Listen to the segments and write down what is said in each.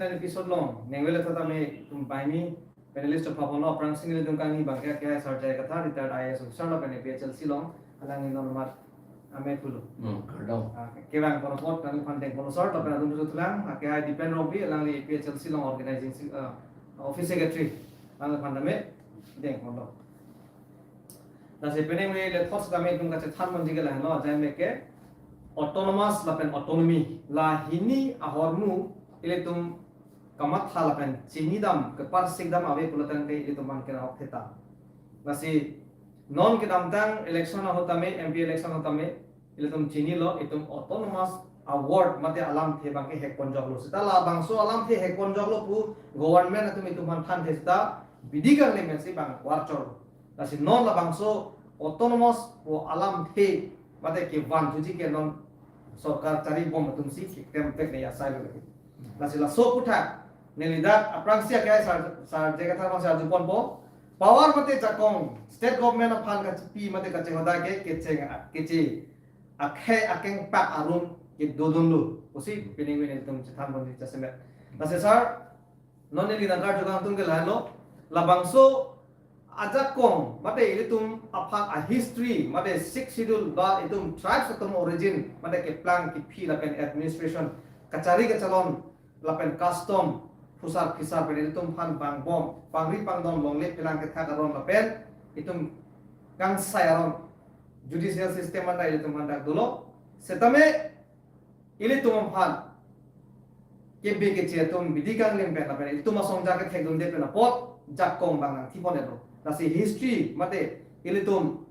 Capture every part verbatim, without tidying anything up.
Episode along nengvele tame itum bai mi panelist chopha ponlo. Aphrangsi nelitum kangni abangke K I Sarjai Kathar, retired I A S officer lapen A P H L C along alangli non mat ame pulo. Hmm, kardom. Ah, kevang pon apot nangliphan deng ponlo sir, lapen atum tu tulang, ah, K I Dipen Rongpi, alangli A P H L C along organizing se-, ah, office secretary, nangliphan tame deng ponlo. Lasi penang me le thoughts tame itum kachethan ponji ke lahenlo, ajai me ke autonomous lapen autonomy. La hini ahormu ilitum kamatha lapen chinidam, keparsik dam ave pulo tangte ilitum man kena ok theta. Lasi non kedamtang election ahut tame, M P election ahut tame, ilitum chinilo, itum autonomous award mate alamthe abangke hek ponjoklo. Seta labangso alamthe hek ponjoklo pu government atum itum aphan thanthe seta bidi kanglemen si bang warchor. Lasi non labangso autonomous pu alamthe mate kevan thuji ke non sorkar charibom atum si keklem pek ne asai lo lagi. Lasi laso aputhak neli dak aphrangsi akai sar sar jega thar bang sar jupon po. Power mate jakong state government aphan kachipi mate kachehodai ke kecheng keche akhei akengpak arum kedodunlo pusi penang me nelitum chethan ponji jasemet. Lasi sir, non neli nangkarju kangtung ke lahenlo, labangso ajakong mate ilitum aphan a history mate Sixth Schedule ba itum tribes atum origin mate keplang kephi lapen administration, kachari kachalon lapen custom, phusar phisar pen ilitum aphan vangbom, pangri pangdom, longle phelang kethak aron lapen itum kangsai aron judicial system anta ilitum aphan dak dolo. Setame ilitum aphan kebe keche atum bidi kanglem pen lapen ilitum asong ja kethekdunde pen apot jakong bang nangthipon-etlo. Lasi history mate ilitum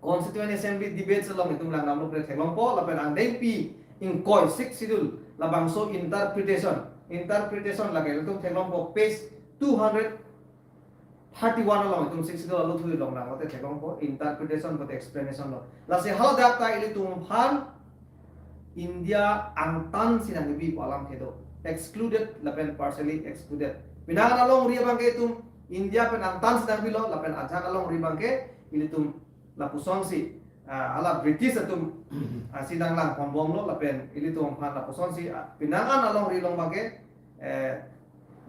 Constituent Assembly debates along itum langdamlo pen theklongpo, lapen angdengpi ingkoi, Sixth Schedule, labangso interpretation. Interpretation lake itum theklongpo page two hundred thirty-one along itum Sixth Schedule aluthui along lang mate theklongpo, interpretation mate explanation lo. Lasi haladak ta ilitum aphan India angtan si nangkebi pu alamthe do. Excluded lapen partially excluded. Penang an alongri abangke itum India pen angtan si nangkebilo, lapen ajak alongri abangke ilitum lapusonsi, ah, hala British atum, ah, si nanglang ponbomlo, lapen ilitum aphan lapusonsi, ah, penang an alongri along abangke, eh,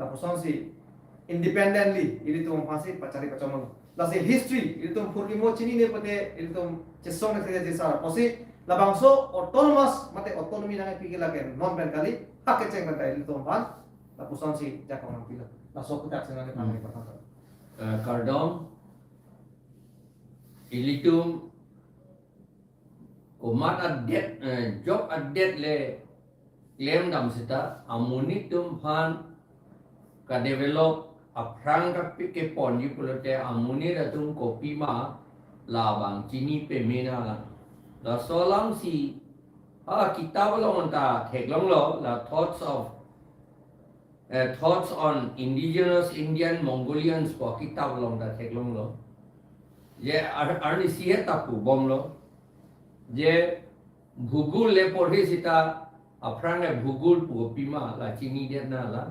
lapusonsi independently ilitum aphansi pachari pachomon. Lasi history ilitum phurkimo chinine pute ilitum chesong ne thede sar. Pusi labangso autonomous mate autonomy nangkepi ke lake non pen kali, ha kecheng pen ta ilitum aphan lapusonsi jakong nangpilo. Laso aputhak si nangkethan Hmm. nangkethan. Eh, kardom, ilitum komat adet, eh, jok adet le klemdam seta, amonit atum aphan kadevelop aphrang kapi keponji pulote amonit atum kopima labang chini pemena lang. Laso alamsi, ah, kitap along ta theklonglo, la Thoughts of eh, Thoughts on Indigenous Indian Mongolians pu kitap along ta theklonglo. Je ar-, arnisi he ta pubomlo. Je Bhugol le porhi seta aphrang ke Bhugol pu kopima la chinidetnang la.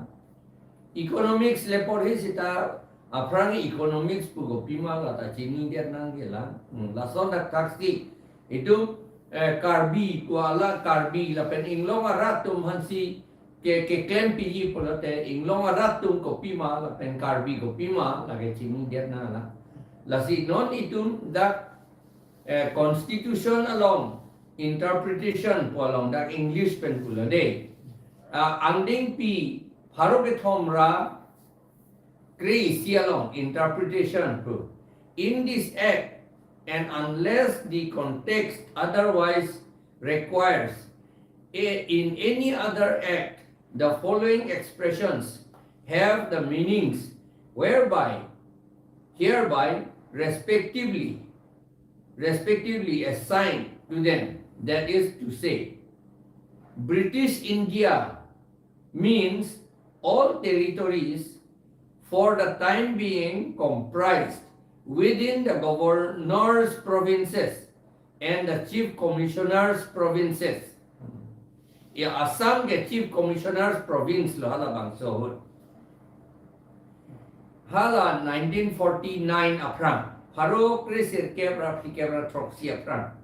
Economics le porhi seta aphrang Economics pu kopima la ta chinidetnang ke la. Hmm, lason dak thaksi itum, eh, Karbi pu ala Karbi lapen inglong arat atum aphansi ke, keklempiji pulote inglong arat atum kopima lapen Karbi kopima lake chinidetnang la. Lasi non itum dak, eh, constitution along interpretation pu along dak English pen pulo de. Ah, angdengpi pharo kethom ra kre-isi along interpretation pu. In this act, and unless the context otherwise requires, a-, in any other act, the following expressions have the meanings whereby, hereby, respectively, respectively assigned to them, that is to say, British India means all territories for the time being comprised within the governor's provinces and the chief commissioner's provinces. Ya, Assam ke chief commissioner's province lo halabangso ahut. Hala nineteen forty-nine aphrang, pharo kre sirkep ra phlikep ra throksi aphrang.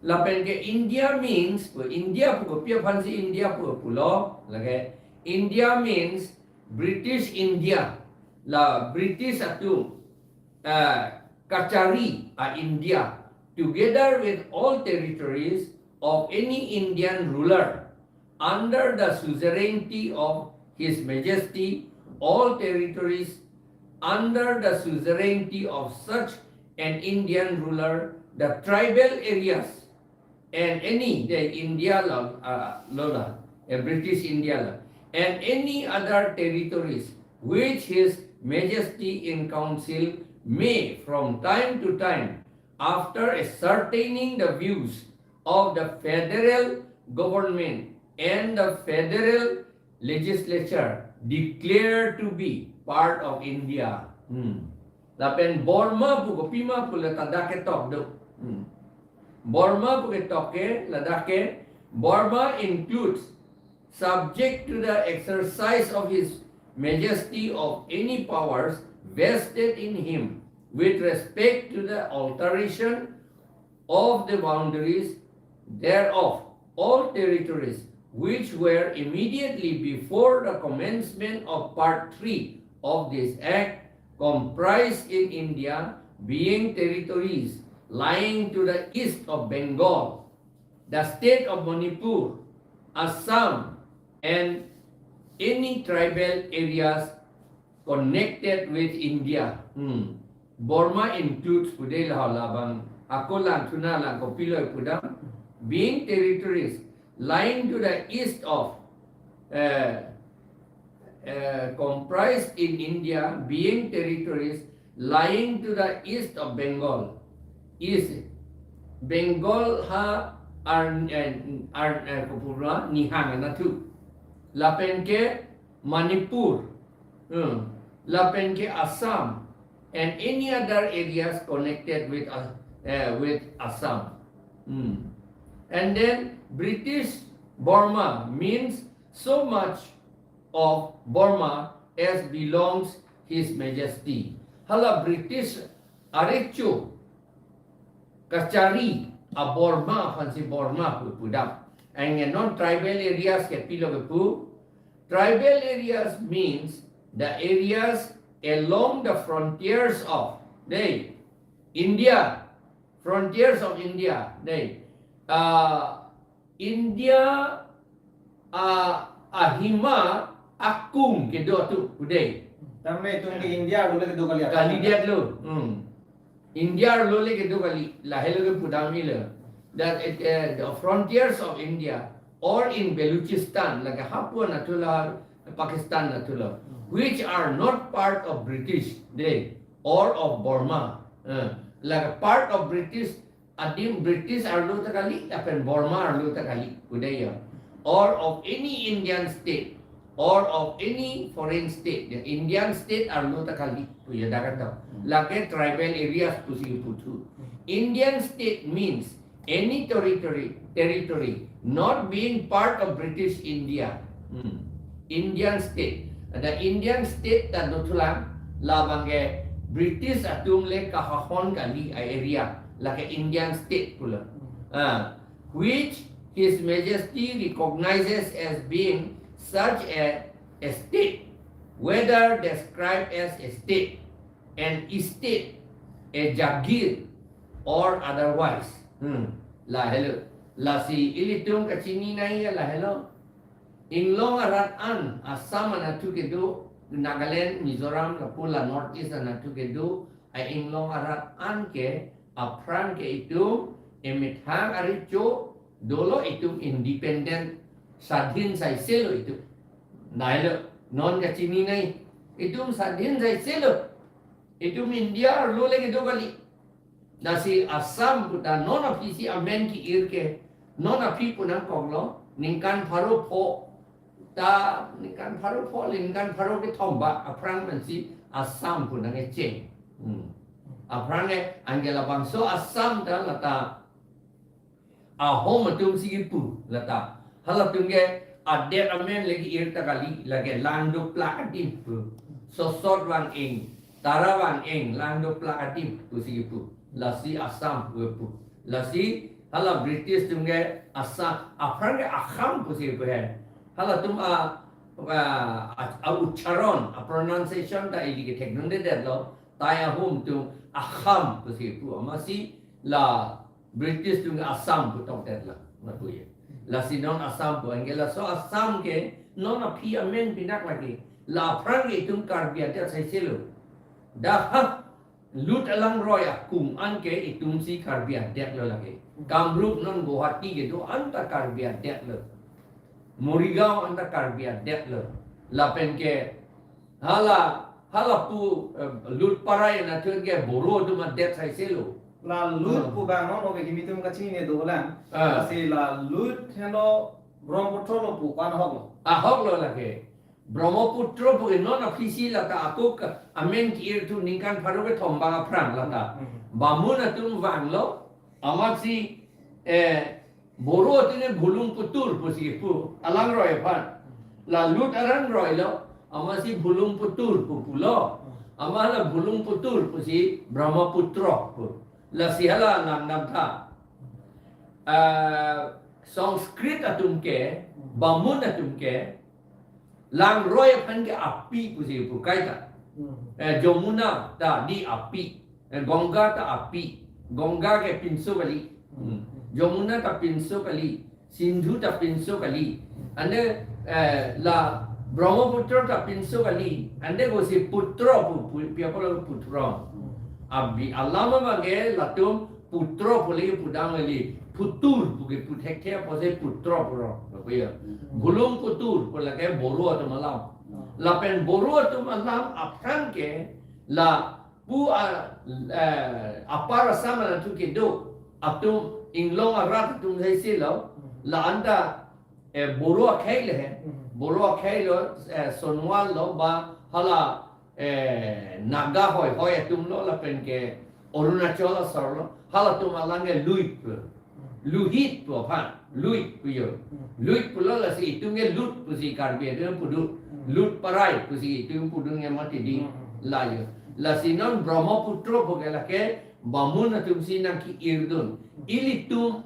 Lapen ke India means, pu India pu kopi aphansi India pu pulo, lake India means British India, la British atum, uh, kachari a-India, together with all territories of any Indian ruler under the suzerainty of His Majesty, all territories under the suzerainty of such an Indian ruler, the tribal areas, and any, the India lo, uh, lo la, a British India lo, and any other territories which His Majesty in Council may from time to time, after ascertaining the views of the federal government and the federal legislature, declare to be part of India. Hmm. Lapen Burma pu kopima pu le ta dak ketok do. Hmm. Burma pu ketok ke, ladak ke, Burma includes, subject to the exercise of His Majesty of any powers vested in him with respect to the alteration of the boundaries thereof, all territories which were immediately before the commencement of Part three of this Act comprised in India, being territories lying to the east of Bengal, the state of Manipur, Assam, and any tribal areas connected with India. Hmm. Burma includes pu dei la, hala abang ako langthu nang, lang kopilo pudam, being territories lying to the east of, uh, uh, comprised in India, being territories lying to the east of Bengal. East Bengal ha ar, eh, ar, eh, kopima nihang anatthu. Lapen ke Manipur, hmm, lapen ke Assam, and any other areas connected with, uh, eh, with Assam. Hmm. And then British Burma means so much of Burma as belongs His Majesty. Hala British arecho kachari a-Burma aphansi Burma pu pudam. Anke non tribal areas ke pilo kepu. Tribal areas means the areas along the frontiers of, dei, India, frontiers of India, dei, uh, India, uh, ahima akung kedo atum pu dei. Tame itum ke India arlo le kedo kali. Kalidetlo. Hmm. India arlo le kedo kali, lahelo ke pudam ilo. That it, uh, the frontiers of India or in Baluchistan, lake hapu anatthu la, Pakistan anatthu lo, which are not part of British, dei, or of Burma. Uh, lake part of British, adim British arlo ta kali, lapen Burma arlo ta kali, pu dei ya. Or of any Indian state, or of any foreign state, ya, Indian state arlo ta kali, pu ya dak ketok. Lake tribal areas pusi puthu. Indian state means any territory, territory not being part of British India. Hmm. Indian state. The Indian state ta dothulang, labang ke British atum le kahahon kali a-area, lake Indian state pulo. Ah, which His Majesty recognizes as being such a, a state, whether described as a state, an estate, a jagir, or otherwise. Hmm. Lahelo. Lasi ilitum kachini nangji lahelo. Inglong arat an, Assam anatthu kedo, Nagaland, Mizoram, lapu la North East anatthu kedo, a-inglong arat an ke, aphrang ke itum, emethang arecho dolo, itum independent, swadhin saiselo itum. Lahelo, non kachini nangji. Itum swadhin saiselo. Itum India arlo le kedo kali. Lasi Assam pu ta non aphisi amen ki-ir ke, non aphi pu nangkoklo, ningkan pharo pho ta, ningkan pharo pho, ningkan pharo kethom ba aphrang pensi Assam pu nangkecheng. Hmm. Aphrang ke anke labangso Assam ta lata Ahom atumsi kipu lata. Halatum ke adet amen le ki-ir ta kali, lake Langdoplak adim pu. Sosot vang-ing, Tara vang-ing, Langdoplak adim pusi kipu. Lasi Assam pu pu. Lasi hala British atum ke Assam, aphrang ke Akham pusi kipu hen. Halatum a, ah, a, a ucharon, a pronunciation ta ili kethekdundedetlo, tai ahum atum Akham pusi pu, amatsi la British atum Assam pu tokdetlo, lapu ye. Lasi non Assam pu, anke laso Assam ke non aphi amen pinak lake. La aphrang ke itum Karbi adet saiselo. Dak ha Lut alangroi akung an ke itum si Karbi adetlo lake. Kamrup non Guwahati kedo anta Karbi adetlo. Morigaon anta Karbi adetlo. Lapen ke hala, hala pu, eh, Lut Parai anatthu ke Boro atum adet saiselo. La Lut Hmm. pu bang non oke kimi atum kachinine dolang. Ah. Lasi la Lut heno Brahmaputra lo pu ko-an ahoklo? Ahoklo lake. Brahmaputra pu ke non aphi si lata ako ka amen ki-ir thu ningkan pharo kethom bang aphrang lata. Hmm. Bamun atum vanglo, amatsi, eh, Boro atum ke Bulungputur pusi pu, alangroi aphan. La Lut alangroilo, amatsi Bulungputur pu pulo. Amat la Bulungputur pusi Brahmaputra pu. Lasi hala namdam tha. Ah, Sanskrit atum ke, Bamun atum ke, langroi aphan ke api pusi pu kaita. Hmm. Eh, Jamuna ta di api. Eh, Ganga ta api. Ganga ke pinso kali. Hmm. Jamuna ta pinso kali. Sindhu ta pinso kali. Ane, eh, la Brahmaputra ta pinso kali. Ane kosi putra pu, pu, pi apot la putra. Hmm. Abi alam abang ke latum putra pu le pudam kali. Putur pu ke puthekthe apotsi putra puro. Lapu ya. Hmm. Bulungputur pu lake Boro atum alam. Hmm. Lapen Boro atum alam aphrang ke la pu a, eh, Upper Assam anatthu kedo atum inglong arat atum saiselo, Hmm. la anta, eh, Boro akhei le he. Hmm. Boro akhei lo, eh, Sonwal lo ba hala, eh, Naga hoihoi atum lo lapen ke Arunachal asor lo, halatum alang ke Luip. Luhit pu aphan, Luit pu yo. Hmm. Luit pulo lasi itum ke Lut pusi Karbi atum pudu. Hmm. Lut Parai pusi itum pudu nge mati di Hmm. la yo. Lasi non Brahmaputra pu ke lake Bamun atum si nangki-irdun. Hmm. Ilitum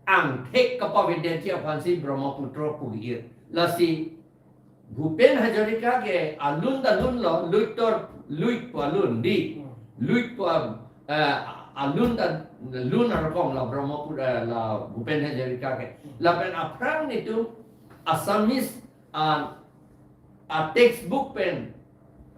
angthek kapavedetji aphansi Brahmaputra pu ki-ir. Lasi Bhupen Hazarika ke alun ta lun lo, Luitor, Luit pu alun di. Hmm. Luit pu, eh, alun ta lun arkom la Brahmaputra, eh, la Bhupen Hazarika ke. Hmm. Lapen aphrang netum Assamese, ah, a textbook pen,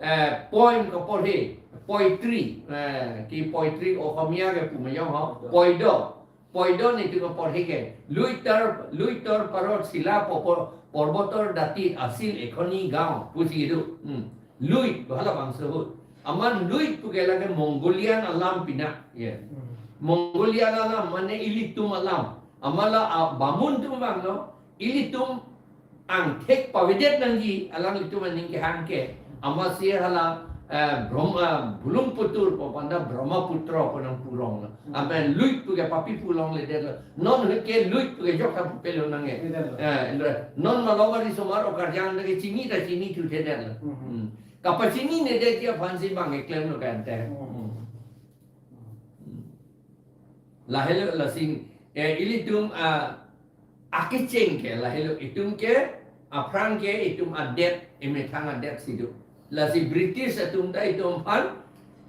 eh, poem kaporhe, poetry, eh, ki poetry Oxomiya ke pu ma yong ho, poido. Poido netum kaporhe ke, Luitor, Luitor parot sila popor, porbotor datit asil ekhoni gaon, pusi do. Hmm. Luit, hala bangso ahut. Amat Luit pu ke lake Mongolian alam pinak. Ya. Hmm. Mongolian alam, mane ilitum alam. Amat la, ah, Bamun atum vanglo, ilitum angthek pavedet nangji, alanglitum aning kehang ke. Amatsi hala, eh, Brom-, eh, Bulungputur pu aphan ta Brahmaputra pu nangpu rong lo. Hmm. Amat Luit pu ke papi pu longledetlo. Non ahut ke Luit pu ke jok ta pupelo nang e. Iya, iya. Eh, lo, non Malawari somar okarjang ta ke chini ta chinithudetlo. Hmm. Hmm. Kapachininedet aphansi bang keklemlo kan te. Hmm. Hmm. Lahelo lasi, eh, ilitum, ah, akecheng ke, lahelo itum ke, aphrang ke itum adet, emethang adet si do. Lasi British atum ta itum aphan,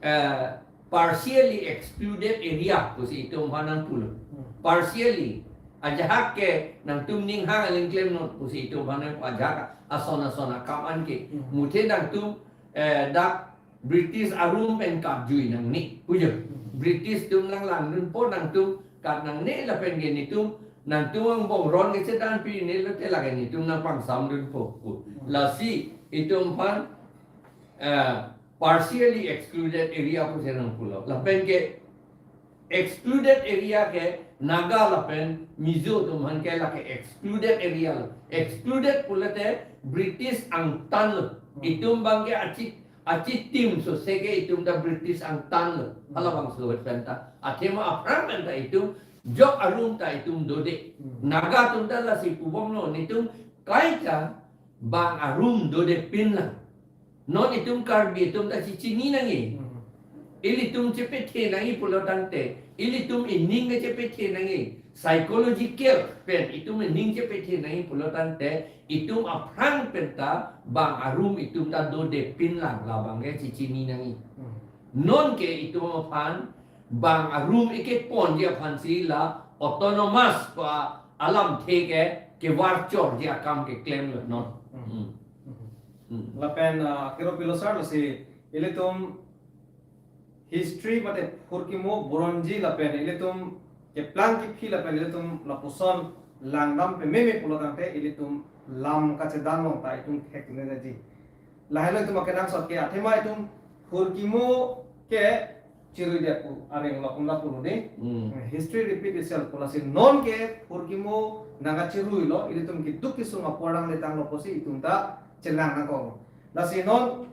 eh, partially excluded area pusi itum aphan nangpulo. Hmm. Partially, ajahak ke nangtum ninghang aling klemnon pusi itum aphan nang ajahak ason ason akam an ke. Hmm. Muthe nangtum, eh, dak British arum pen kapjui nangne, pujo. Hmm. British atum lang langdunpo, nangtum kap nangne lapen ke netum, nangtum angbong ron kechedan pinelo te lake netum nangpangsamdunpo. Hmm. Lasi itum aphan, eh, partially excluded area pusi nangpulo. Lapen ke excluded area ke Naga lapen Mizo atum aphan ke lake excluded area lo. Excluded pulote British angtan lo. Hmm. Itum abang ke achi, achitim sose ke itum ta British angtan lo. Hmm. Hala bangso ahut pen ta. Athema aphrang pen ta itum jok arum ta itum dode. Hmm. Naga atum ta lasi pubomlo, netum kaita bang arum dode pinlang. Non itum Karbi atum ta chechini nangji. Hmm. Ilitum chepethe nangji pulo tangte, ilitum ining ke chepethe nangji. psychological pen itum ningje pethe nangji pulo tangte itum aphrang penta bang arum itum ta dodepin lang labang ke chechini nangji. Hmm. Non ke itum aphan bang arum ikeponji aphansi la autonomous pa alamthe ke kevarchorji akam keklemlo non. Hmm. Hmm. Hmm. Lapen, ah, kero pilo sir, lasi ilitum history mate phurkimo buronji lapen ilitum keplang kephi lapen ilitum lapuson langdam pememe pulo tangte ilitum lam kachedan along ta itum thekne daji. Lahelo itum akenangsot ke athema itum phurkimo ke chirui dia pu aring lo kumla pu ni. Hmm. History repeat itself pu lasi non ke phurkimo nangkachiruilo, ilitum keduk kesung apor dang letanglo pusi itum ta chelang nangkok. Lasi non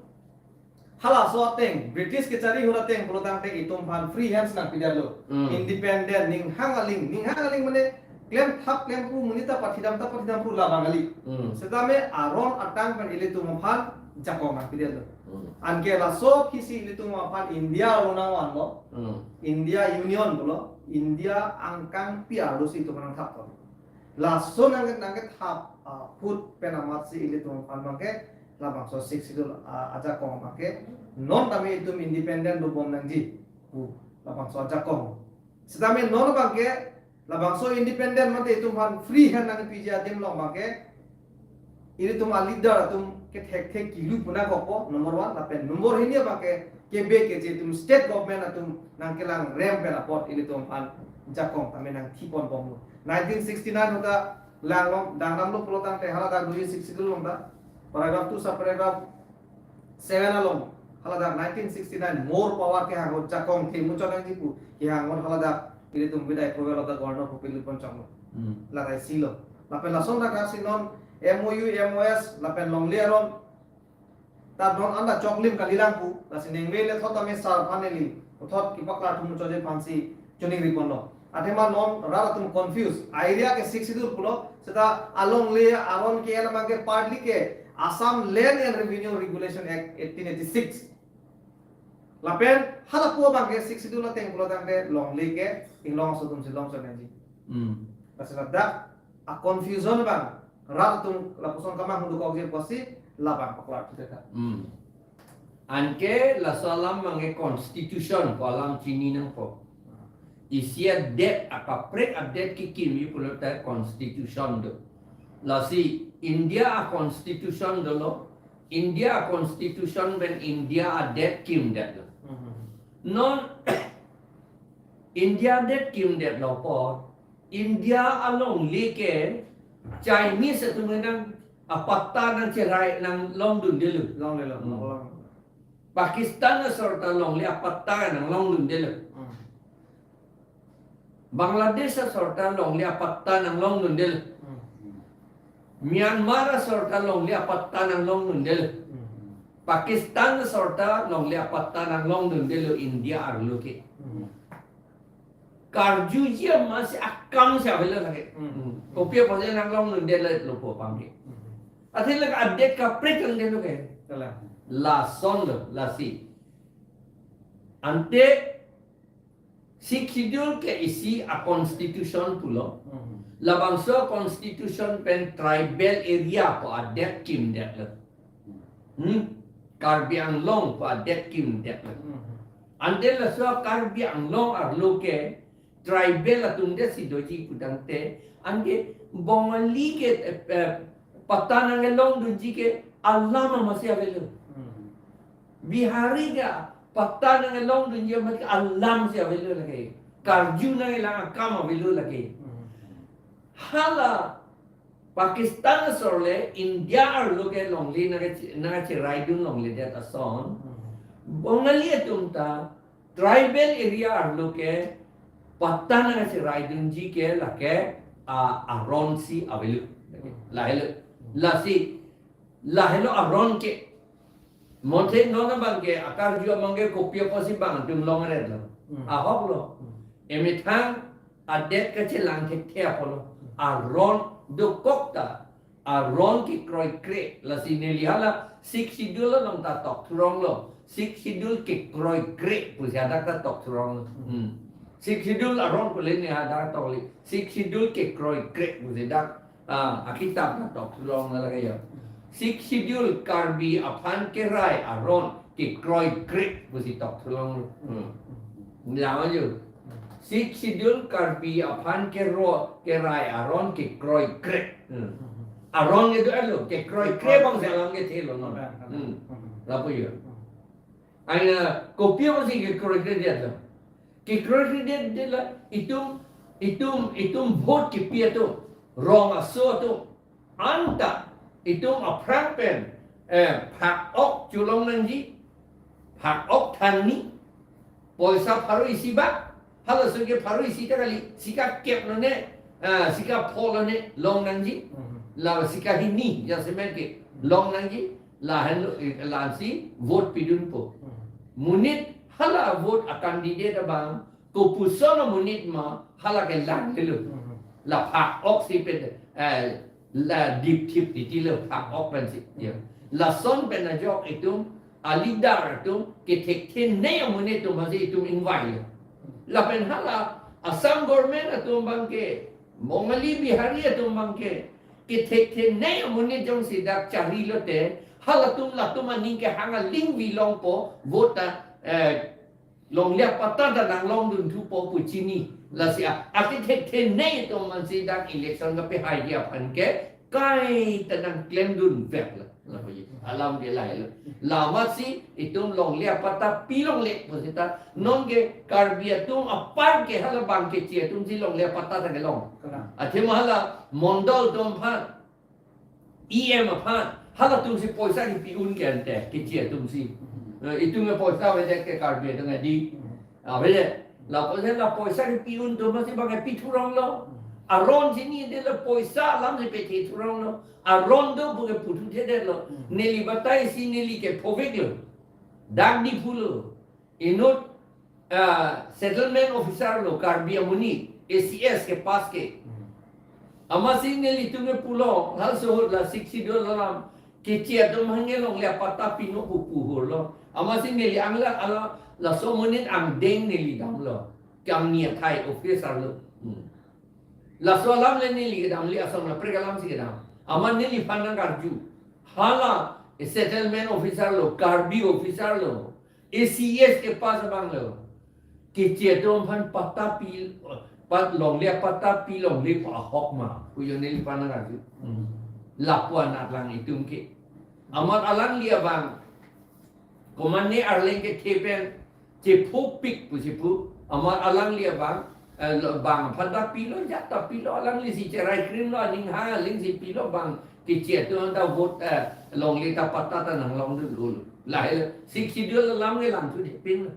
halaso ateng, British kechari ahut ateng pulo tangte itum aphan free hands nangpidetlo. Hmm. Independent, ning hang aling, ning hang aling mane klem thap klem pu, monit ta pathidam ta pathidam pu labang kali. Hmm. Setame aron atang pen ilitum aphan jakong nangpidetlo. Hmm. Anke laso aphisi ilitum aphan India arlo nangvanlo. Hmm. India Union pulo, India angkang pi arlosi itum nangthaplo. Laso nang nangkethap, ah, ahut pen amatsi ilitum aphan abangke labangso Sixth Schedule, ah, ajakong abangke non tame itum independent dobom nangji pu labangso ajakong. Setame non abangke labangso independent mate itum aphan free hand nangpiji adim along abangke ilitum aleader atum kethekthe kilu pu nangkokpo, number one. Lapen number hini abangke kebe keche itum state government atum nangkelang rem pen apot ilitum aphan jakong tame nangthipon bomlo. Nineteen sixty-nine ahut ta langlong dangdamlo pulo tangte haladak doji Sixth Schedule along ta paragraph two subparagraph seven along haladak nineteen sixty-nine more power kehang ahut jakong the muchot nangji pu kehang ahut haladak ilitum with the approval of the governor pu pilipon chonglo. Hmm. Larai silo. Lapen lason dak si non M O U, M O S, lapen longle aron ta non anda choklim kalilang pu, lasi ningve le thot tame sar aphan neli puthot kepaklar thum chotji aphansi choningriponlo. Athema non rat atum confuse. Area ke Sixth Schedule pulo, seta alongle aron ke alam abangke partly ke Assam Land and Revenue Regulation Act eighteen eighty-six. Lapen halapu abangke Sixth Schedule ateng pulo tangte longle ke inglong aso atumsi long chot nangji. Hmm. Lasi ladak a confusion abang rat atum lapuson kamang hundukokji apotsi labang paklar thudetha. Hmm. Anke laso alam abangke constitution pu alam chini nangpo. Isi adet akaprek adet kekimji pulote constitution do. Lasi India a constitution dolo, India a constitution pen India adet kimdetlo. Mhm. Non India adet kimdetlo apot India alongle ke Chinese atum nang apatta nangcherai nanglongdundelo. Longlelo, Hmm. longlelo. Pakistan asor ta longle apatta nanglongdundelo. Hmm. Bangladesh asor ta longle apatta nanglongdundelo. Hmm. Myanmar asor ta longle apatta nanglongdundelo. Hmm. Pakistan asor ta longle apatta nanglongdundelo India arlo ke. Hmm. Karjuji amatsi akamsi avelo lake. Hmm. Hmm. Kopi apotsi nanglongdundelo lapu abangke. Hmm. Athe lake adet kaprek nangdetlo ke. Kalang. Lasonlo, lasi. Ante Sixth Schedule ke isi a constitution pulo. Hmm. Labangso constitution pen tribal area pu adet kimdetlo. Hmm? Karbi Anglong pu adet kimdetlo. Hmm. Ante laso Karbi Anglong arlo ke tribal atum detsi doji pu tangte, anke Bongali ke, eh, eh, patta nanglongdunji ke alam amatsi avelo. Hmm. Bihari ke patta nanglongdunji amat ke alamsi avelo lake. Karju nanglang akam avelo lake. Hmm. Hala Pakistan asor le India arlo ke longle nangche-, nangcheraidun longledet ason. Hmm. Bongali atum ta tribal area arlo ke patta nangcheraidunji ke lake a, aronsi avelo. Lahelo. Lasi, lahelo aron ke. Monthe non abangke, akarju abangke kopi apotsi bang atum longledetlo. Hmm. Ahoklo. Hmm. Emethang adet kachelang thekthe apotlo. Aron dokok ta aron kekroikre, lasi neli hala Sixth Schedule along ta tokthuronglo. Sixth Schedule kekroikre pusi hadak ta tokthuronglo. Hmm. Sixth Schedule aron kule ne ada tokli. Sixth Schedule kekroikre pusi dak, ah, akitap ta tok thulong na lage ya. Sixth Schedule Karbi aphan kerai aron kekroikre pusi tok thulong. Hmm. Nang aja. Sixth Schedule Karbi aphan kero kerai aron kekroikre. Hmm. Aron ke do alo, kekroikre bang selam ke thelo non. Hmm. Lapu ya. Aina kopi pusi kekroikre dia tu. Kekroikre dia dia la itum, itum, itum vote kepi atum, rong aso atum, anta itum aphrang pen, eh, phak ok chulong nangji, phak ok thanni, poisa pharo isi bak, halaso ke pharo isi ta kali, sika kep lone, ah, sika pho lone long nangji, Mhm. la sika hini jasemet ke long nangji, lahenlo, eh, lasi vote pidunpo. Mhm. Monit hala vote a candidate abang, kopuson amonit ma hala ke lang helo. Mhm. La phak ok si pen, eh, la dipthip titi lo phak ok pensi. Ya. Lason pen ajok itum, a leader atum, kethekthe ne amonit atum hasi itum ingvai lo. Lapen hala Assam government atum abang ke, Bongali Bihari atum abang ke, kethekthe ne amonit jongsi dak chari lote, halatum latum aning kehang aling vi longpo, vote ta, eh, longle apatta ta nanglongdunthupo pu chini. Lasi a, akethekthe ne atum mansi dak election kapehaiji aphan ke, kaita nangklemdunvek lo. Lapu ji. Alam ke lahelo. Lamatsi itum longle apatta pi longle pusita. Non ke Karbi atum apar ke hala bang keche atum si longle apatta ta kelong. Kalang. Athema hala mondol atum aphan, E M aphan, halatum si poisa kipi un ke ante, keche atum si. Eh, itum ke poisa avedet ke Karbi atum adi. Avedet. Lapuson la poisa kipi un atum si bang ke pithurong lo. Aron chini de la poisa alam si pethe thurong lo. Aron do pu ke puthuthedet lo. Neli batai si neli ke phovek lo. Dak Diphu lo. Inut, ah, settlement officer lo Karbi amonit, A C S ke pass ke. Amatsi nelitum ke pulo, halaso ahut la Sixth Schedule alam, keche atum aphan ke longle apatta pinon pu puhur lo. Amatsi neli angla ala, laso amonit angdeng neli damlo. Kangni athai officer lo. Hmm. Laso alam le neli kedam, neli ason kaprek alam si kedam. Amat neliphan nangkarju. Hala settlement officer lo, Karbi officer lo, A C S ke pass abang lo. Keche atum aphan patta pi, pat longle patta pi longle pu ahok ma. Pu jo neliphan nangkarju. Hmm. Lapu-an atlang itum ke. Amat alangli abang. Komatne arleng kethe pen chephopik pusi pu, amat alangli abang, eh, lo, bang aphan ta pilo, jat ta pilo, alangli si cherai krim lo, aning ha, aling si pilo, bang keche atum ta vote, eh, longle ta patta ta nanglongdun lo. Lahelo, Sixth Schedule alam ke langthu thepin lo.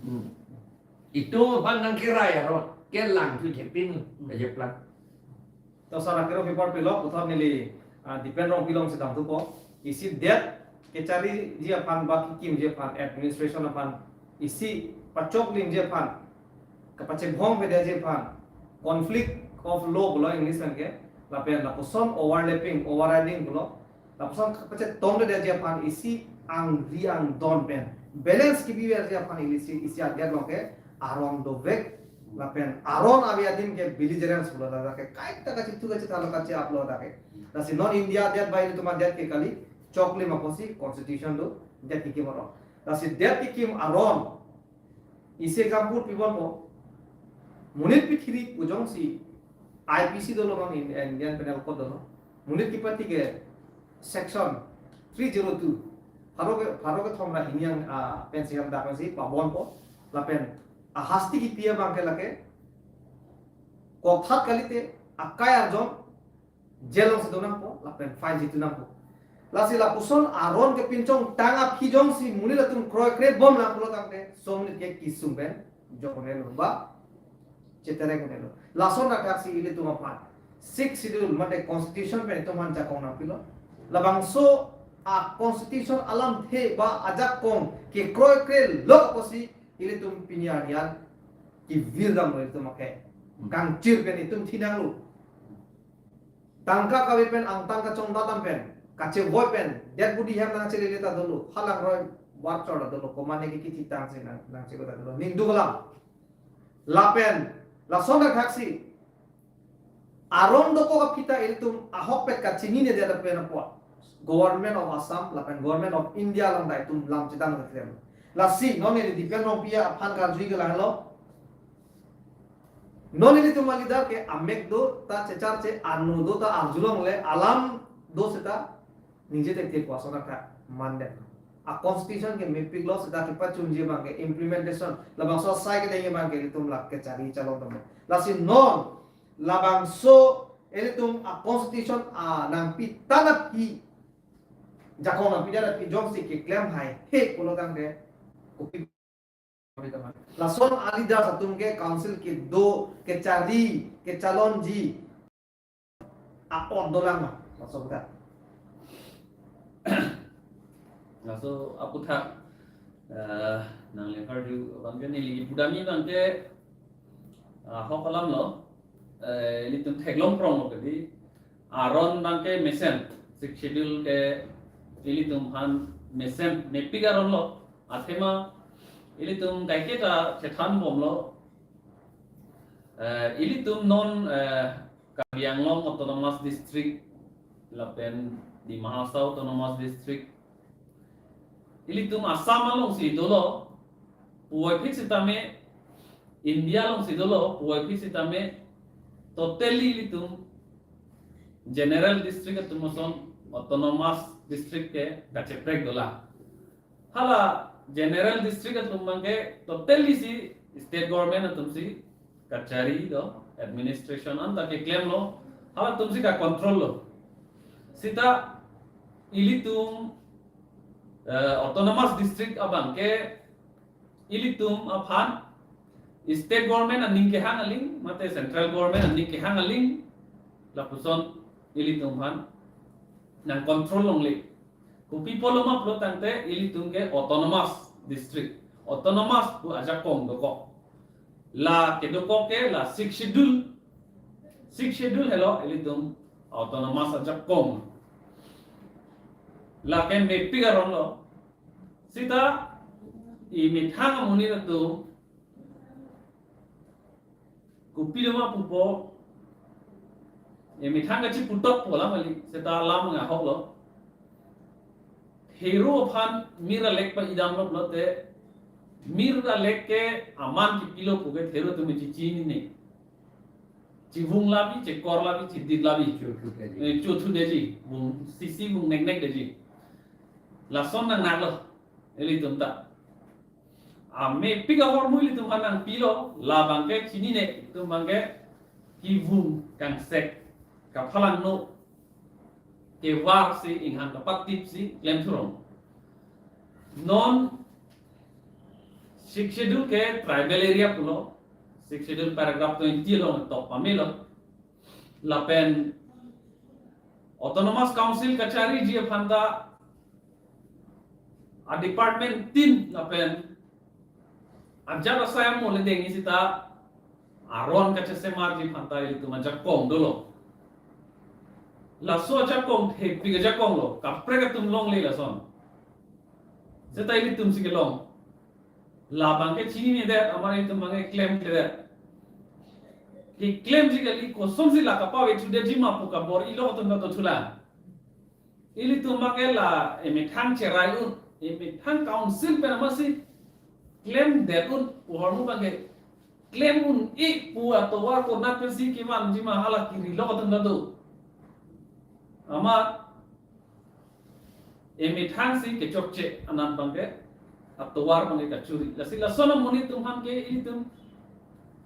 Hmm. Itum aphan nangkerai aron, ke langthu thepin lo. Kajeplang. To sar akero paper pilo, puthot neli, ah, Dipen Rongpi along si damthupo. Isi det kechariji aphan ba kekimji aphan, administration aphan isi pachoklimji aphan, kapachebhong bedetji aphan, conflict of law pulo English pen ke, lapen lapuson overlapping, overriding pulo, lapuson kapachetongdetji aphan isi angri angdon pen balance kebiverji aphan isi, isi adet along ke aron dovek, lapen aron ave adim ke belligerence pulo, ladak ke kaita kachethu kachethalo kache-ap lo dak ke. Lasi non India det bai itum adet ke kali, choklim apotsi constitution do, det kekim aron. Lasi det kekim aron, isi example pibompo. Monit pithirik pu jongsi I P C dolo non, In-, Indian Penal Code dolo. Monit kipatike section three zero two. Pharo ke, pharo kethom ra hini ang, ah, pensi ham dak pensi pabompo. Lapen ahasti kipi abang ke lake, kokthat kalite akai arjon jail alongsi donangpo, lapen fine jitunangpo. Lasi lapuson aron kepinchongtang aphi jongsi monit atum kroikre bomlang pulo tangte, so monit ke kesung pen joknelo ba cheterek nelo. Lason athaksi ilitum aphan Sixth Schedule mate constitution pen itum aphan jakong nangpilo. Labangso a-constitution alamthe ba ajakong kekroikre lo apotsi ilitum pini arni an kevir damlo itum ake. Kangchir pen itum thinanglo. Tangka kave pen angtan kachongdat dam pen, kachevoi pen, dead body hem nangchelele ta dolo, halangroi warchor ta dolo, komatne ke kithitang si nang, nangcheko ta dolo, ningduk alam. Lapen lason thaksi aron dokok aphi ta ilitum ahokpet kachinine det pen apot Government of Assam lapen Government of India along ta itum lam chethan keklem. Lasi non ili Dipen Rongpi aphan karjui ke lahelo. Non ilitum a-leader ke amek do ta checharche, ano do ta arjulongle, alam do seta ningje thekthe pu ason athak manden. A-constitution ke mepiklo seta kepachunji abang ke implementation, labangso asai kedengji abang ke ilitum lak kechari chalong tame. Lasi non labangso ilitum a-constitution a nangpi than aphi, jakong nangpi than aphi jongsi keklem haihe pulo tangte kopi. Lason a-leaders atum ke council kedo, kechari, kechalonji a-ot dolang ma, laso aphuthak. Laso aphuthak, eh, nangli karju abang ke neli pudamji abang ke, ah, ahok alam lo, eh, ilitum theklong prong lo kedi, aron abang ke mesen, Sixth Schedule ke ilitum aphan mesen, mepik aron lo, athema ilitum kaiketa chethan bomlo, eh, ilitum non, eh, Karbi Anglong Autonomous District, lapen Dima Hasao Autonomous District, ilitum Assam alongsi dolo, puvoiphit sitame, India alongsi dolo, puvoiphit sitame, totally ilitum General District atum ason Autonomous District ke kacheprek dolang. Hala General District atum abang ke totally si State Government atumsi kachari do, administration anta keklemlo, halatumsi ka-control lo. Seta ilitum, eh, Autonomous District abang ke ilitum aphan State Government aning kehang aling, mate Central Government aning kehang aling, lapuson ilitum aphan nang-control longle. Kopi pulo ma pulo tangte ilitum ke Autonomous District, Autonomous pu ajakong dokok. La kedokok ke la Sixth Schedule, Sixth Schedule helo ilitum Autonomous ajakong. Lake mepik aron lo. Seta emethang amonit atum kopi do ma pupo, emethang kachiputok pu alam kali, seta alam ahok lo. Thero aphan mir alek pa-idam lo pulote, mir alek ke aman kipilo pu ke thero atum chechinine. Chivung labi, chekor labi, chidit labi. Chothu detji. Eh, chothu detji. Vung sisi vung neknek detji. Lason nangnak lo ilitum ta. Amepik ahormu ilitum aphan nangpilo, labang ke chinine, itum abang ke kivung kangsek, kaphalangno, kevar si, inghang kapatip si klemthu rong. Non Sixth Schedule ke tribal area pulo, Sixth Schedule paragraph twenty along tok pamelo. Lapen Autonomous Council kachariji aphan ta a-department tin lapen ajat asai amo le dengji seta aron kachesemarji aphan ta ilitum ajakong dolo. Laso ajakong thepik ajakong lo, kaprek atum longle lason. Seta ilitumsi kelong. Labang ke chinine det, amar itum abang ke klemkledet. Keklemji kali, kosonsi la kapavethu detji ma pu kabor-ilo atum ta dothulang. Ilitum abang ke la emethang cherai un, emethang council pen amatsi klemdet un, pu ahormu abang ke klem un-e pu atovar konat pensi kevanji ma hala kerilo atum ta do. Amat emethang si kechokche anat abang ke, atovar abang ke kachuri. Lasi lason amonit atum aphan ke ilitum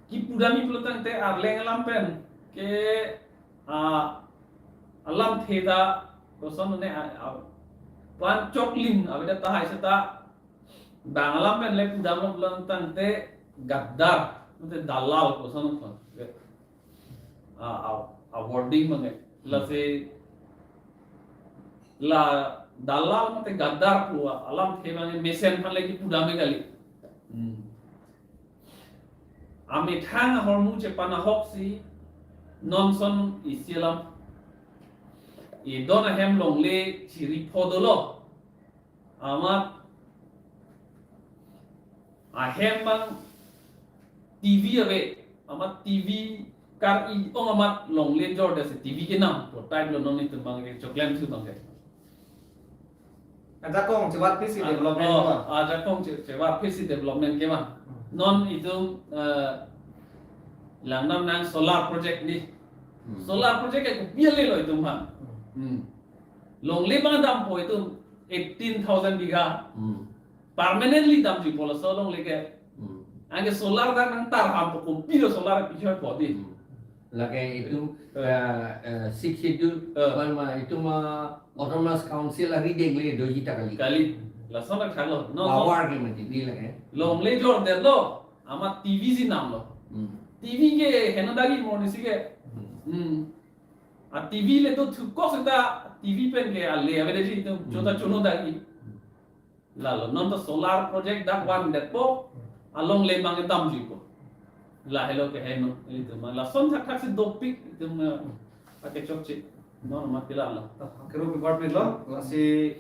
kipudamji pulo tangte Arleng alam pen ke, ah, alamthe ta koson ne, ah, ah, pan choklim avedet tahai seta bang alam pen le pudamlo pulo tangte Gaddar, mate dalal koson koson. Ah, ah, ah, wording abang ke. Lasi la dalal mate Gaddar pu alamthe abang ke mesen aphan le kipudam kali. Hmm. Amethang ahormu chepan ahok si non son isi alam edon ahem longle chiri pho dolo. Amat ahem abang T V ave, amat T V kar-i ong amat longle jor desi T V kenam, to type lo non itum abang ke choklem su abang ke. Ajakong chevat phisi development Oh, ma? Ajakong che-, chevat phisi development ke ma. Hmm. Non itum, eh, langnam nang solar project ni. Hmm. Solar project ke kopi ale lo itum ma. Hmm. Hmm. Longle abang dampo itum eighteen thousand bigha. Hmm. Permanently damjuipo laso longle ke. Hmm. Anke solar dak nang tarham po kopi lo solar pichoi po di. Hmm. Lake itum, Eh. eh, eh, Sixth Schedule, Eh. Palma itum, ah, Autonomous Council ari deng le doji ta kali. Kali. Lason dak thaklo. No, no. Power ke mati di lake. Longle jordetlo. Amat T V si namlo. Hmm. T V ke heno dagi morning si ke. Hmm. Hmm. A T V le to thukok seta T V pen ke ale ave desi itum. Hmm. Chota chono dagi. Lalo, non to solar project dak vandetpo, alongle abang damjuipo. Lahelo ke heno, itum ma. Lason thakthak si dopik, itum ma, ake chokche. Non ma pila lo. Kero paper plate lo, lasi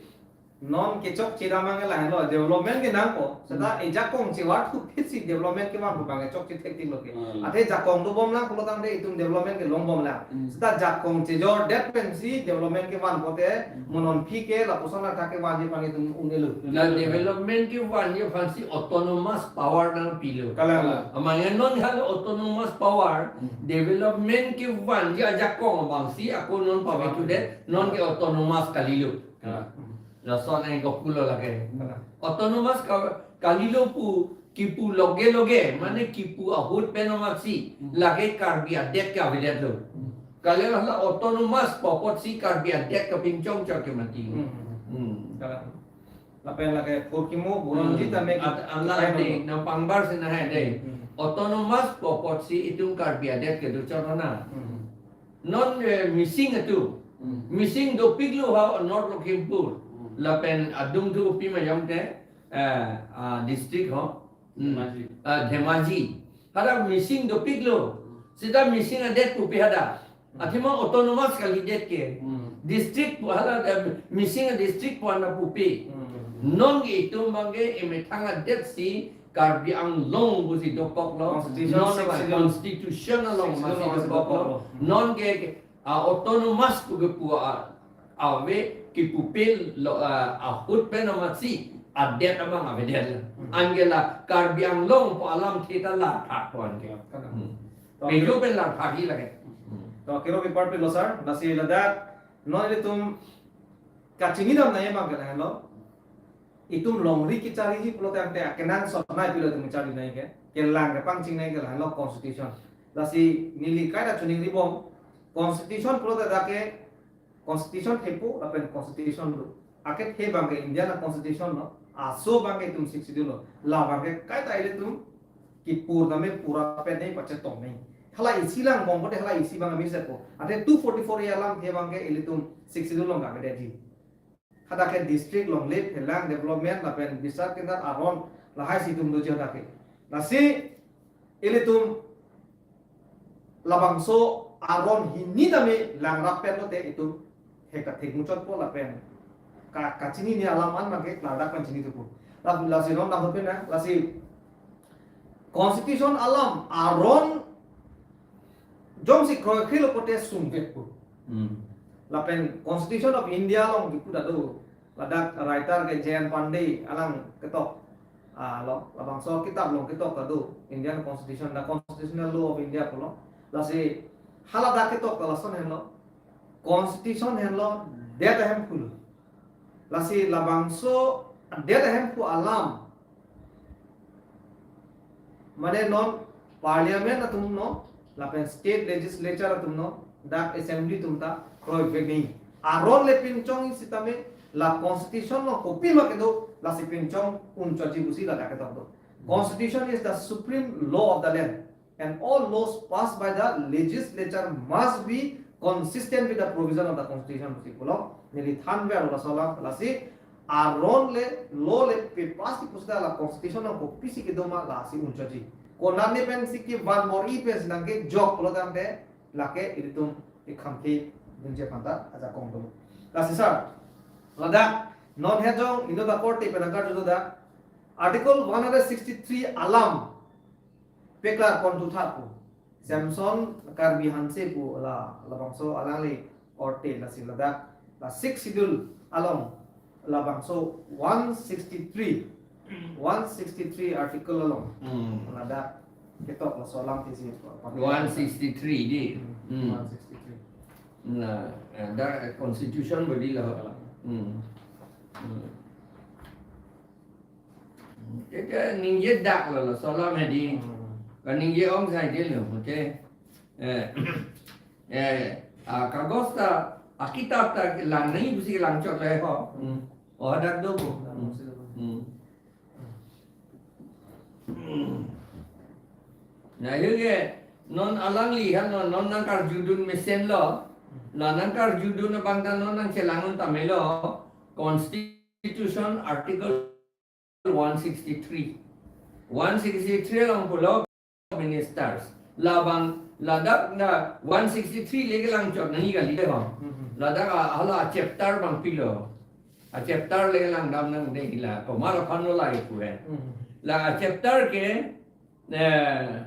non kechokche dam abang lahelo, development ke nangpo. Seta Hmm. ajakong chevat thu phisi development kevan abang chokche thektik lo ke. Hmm. Athe jakong dobom lang pulo tangte itum development ke longbom lang. Hmm. Seta jakong chejordet pensi development kevan pote Hmm. mo non aphi ke lapuson athak kevanji abang itum un-elo. La development kevanji aphansi autonomous power nangpilo. Kalang la. Amat non hal autonomous power, Hmm. development kevanji ajakong abangsi ako non pavek Kalang. Tudet, non ke autonomous kalilo. Kalang. Lason ingkopulo lake. Kalang. Autonomous ka-, kalilo pu, kipu loge loge, mane kipu ahut pen amatsi, Hmm. lake Karbi adet ke avedetlo. Hmm. Kali la autonomous pu apotsi Karbi adet kapinchong chot ke mati. Hmm. Hmm. Kalang. Lapen lake purkimo buron Hmm. jita me At-, ala kain de, lo. Na pangbar sina hai de. Hmm. Autonomous pu apotsi itum Karbi adet kedo chot na. Hmm. Non, eh, Mising atum. Hmm. Mising dopiklo ha North Lakhimpur. Hmm. Lapen adung thu pi ma jam te, eh, ah, district ho. Hmm. Dhemaji. Ah, Dhemaji. Hadak Mising dopiklo. Hmm. Seta Mising adet pupe hadak. Hmm. Athema autonomous kalidet ke. Hmm. District pu hala, eh, Mising district pu ana pupe. Hmm. Non ke itum abang ke emethang adet si Karbi Anglong pusi dopoklo. Constitution Non six abang schedule. Constitution along Six schedule masi along dopoklo. Dopoklo. Non ke, ke, ah, autonomous pu kepu, ah, ave kipupelo, ah, ahut pen amatsi adet abang avedet. Hmm. Anke la Karbi Anglong pu alam theta la thak pu anke. Kalang. Hmm. To Pejo kero pen la thak hi lake. Hmm. To kero paper plate lo sir, lasi ladak non itum kachini dam nangji abang ke lahelo. Itum longri kechariji pulo tangte akenangsot nai pilo itum kechariji nai ke. Kelang kepangcheng nai ke lahelo constitution. Lasi neli kaita choningri bom. Constitution pulote dak ke constitution thepo lapen constitution do. Akethe abang ke India na constitution lo. Aso abang ke itum Sixth Schedule lo. La abang ke kaita ilitum kipur tame pura pen nai pachetong nai. Hala isi lang bom pote hala isi abang ami sepo. Athe two forty-four A alamthe abang ke ilitum Sixth Schedule along kave detji. Hadak ke district longle phelang development lapen bisar kendar aron lahai si itum doji hadak ke. Lasi ilitum labangso aron hini tame langrap pen lote itum heka thek muchot po lapen ka, kachinine alam an abang ke klardak pen chini thupo. La, lasi non dam thupen na, lasi constitution alam aron jongsi kroikre lo pote sungvekpo. Hmm. Lapen Constitution of India along kipu ta do. Ladak writer ke J N Pandey alang ketok, ah, lo, labangso kitab along ketok ta do. Indian Constitution, the Constitutional Law of India pulo. Lasi haladak ketok ta lason henlo. Constitution henlo det ahemphu lo. Lasi labangso det ahemphu alam, mane non parliament atum no, lapen state legislature atum no, dak assembly atum ta kroivek nangji. Aron le pinchong sitame la constitution lo kopima kedo lasi pinchong un chotji pusi ladak ketok do. Constitution is the supreme law of the land. And all laws passed by the legislature must be consistent with the provision of the constitution pusi pulo. Neli thanver laso alam, lasi aron le law le pe pass kipu seta la constitution along kopisi kedo ma lasi un chotji. Konatne pensi kevan bor-i pensi nangkejok pulo tangte lake ilitum ekhangke dunji aphan ta ajakong do. Lasi sir, ladak non hejong inut akorte pen nangkarju do dak Article one hundred sixty-three alam declare pon thu tha pu. Samson Karbi Hanse pu la, labangso alangli orte lasi ladak la sixth schedule along labangso one sixty-three, one sixty-three article along. Hmm. Ladak ketok laso alam tisi. One sixty-three di. Hmm. Hmm. One sixty-three. Na, eh, da constitution bodi la. Hmm. Hmm. Ke, ke ningje dak lo, laso alam hedi. Hmm. Kaningje ong sai di lo, okay. Eh, eh, a kagos ta, a kitab ta lang nangji pusi lang chot le ho. Hmm. Oh, dak do ko. Hmm. Hmm. Hmm. Na, hingke non alangli han non, non nangkarjudun mesen lo. La nangkarjudun abang ta non nangchelang un tame lo. Constitution Article one sixty-three. One sixty-three along pulo ministers. Labang ladak na one sixty-three le kelang chot nangji kali de bang. Mhm. Ladak a, hala chapter abang pilo. A chapter le lang dam nang de la. Komat aphan lo lai pu he. Mhm. La a chapter ke, eh,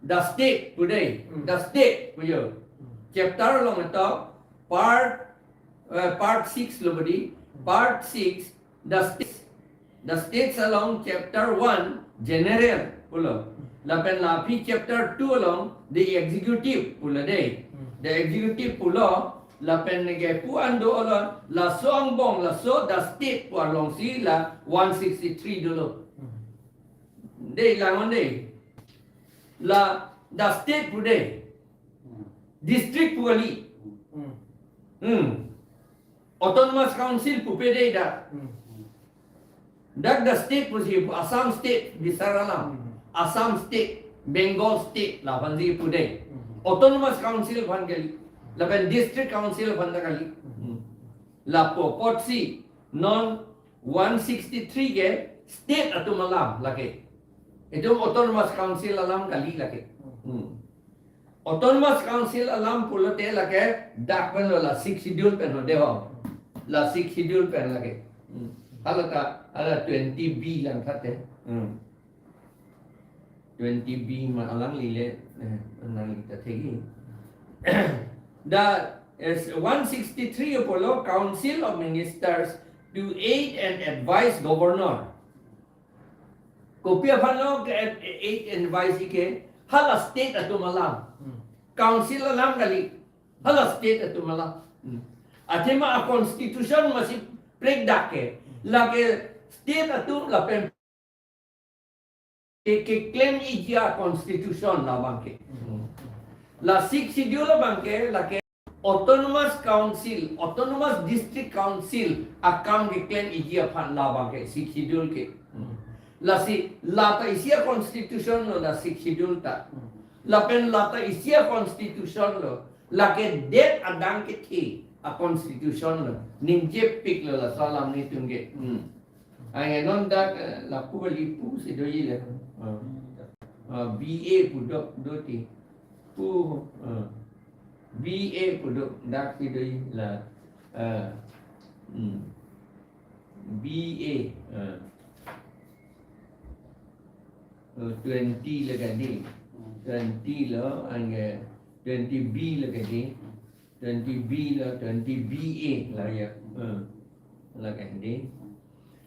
the state pu de. Mhm. The state pu jo. Mhm. Chapter along to part, eh, part six lo bodi. Part six, the states. The states along chapter one, general pulo. Lapen la aphi chapter two along, the executive pulo de. Hmm. The executive pulo, lapen neke pu an do along, laso angbong, laso the state pu along si la one sixty-three dolo. Hmm. De lang un de. La the state pu de. Hmm. District pu kali. Hmm. Hmm. Autonomous Council pupe de dak. Hmm. Dak the state pusi pu Assam State bisar alam. Hmm. Assam State, Bengal State la aphansi pu de. Hmm. Autonomous Council aphan kali. Lapen District Council aphan ta kali. Hmm. Lapu apotsi non one sixty-three ke state atum alam lake. Itum Autonomous Council alam kali lake. Hmm. Autonomous Council alam pulote lake dak pen lo, la sixth schedule pen lo de ho. La sixth schedule pen lake. Hmm. Hala ta, hala twenty B lang thate. Hmm. Twenty B ma alangli le, eh, alangli ta thegi. The, eh, one sixty-three pulo Council of Ministers to aid and advise Governor. Kopi aphan lo ke, eh, aid and advise ke, hala state atum alam. Hmm. Council alam kali, hala state atum alam. Hmm. Athema a constitution masi prek dak ke. Lake state atum lapen ke, keklem-iji a constitution labang ke. Hmm. La sixth schedule labang ke, lake Autonomous Council, Autonomous District Council akam keklem-iji aphan labang ke sixth schedule ke. Hmm. Lasi la ta isi a constitution lo la sixth schedule ta. Hmm. Lapen la ta isi a constitution lo. Lake det adang kethe a constitution lo. Ningjepik lo laso alam netum ke. Hmm. Anke non dak, eh, lapu kali pusi doji le. Ah. Ah, B A pu do, do ti. Pu, ah. B A pu do, dak si doji la. Ah. Hmm. B A. Ah. Oh, twenty lake di. Twenty lo, anke twenty B lake di. Twenty B lo, twenty B A la ya. Hmm. Lake di.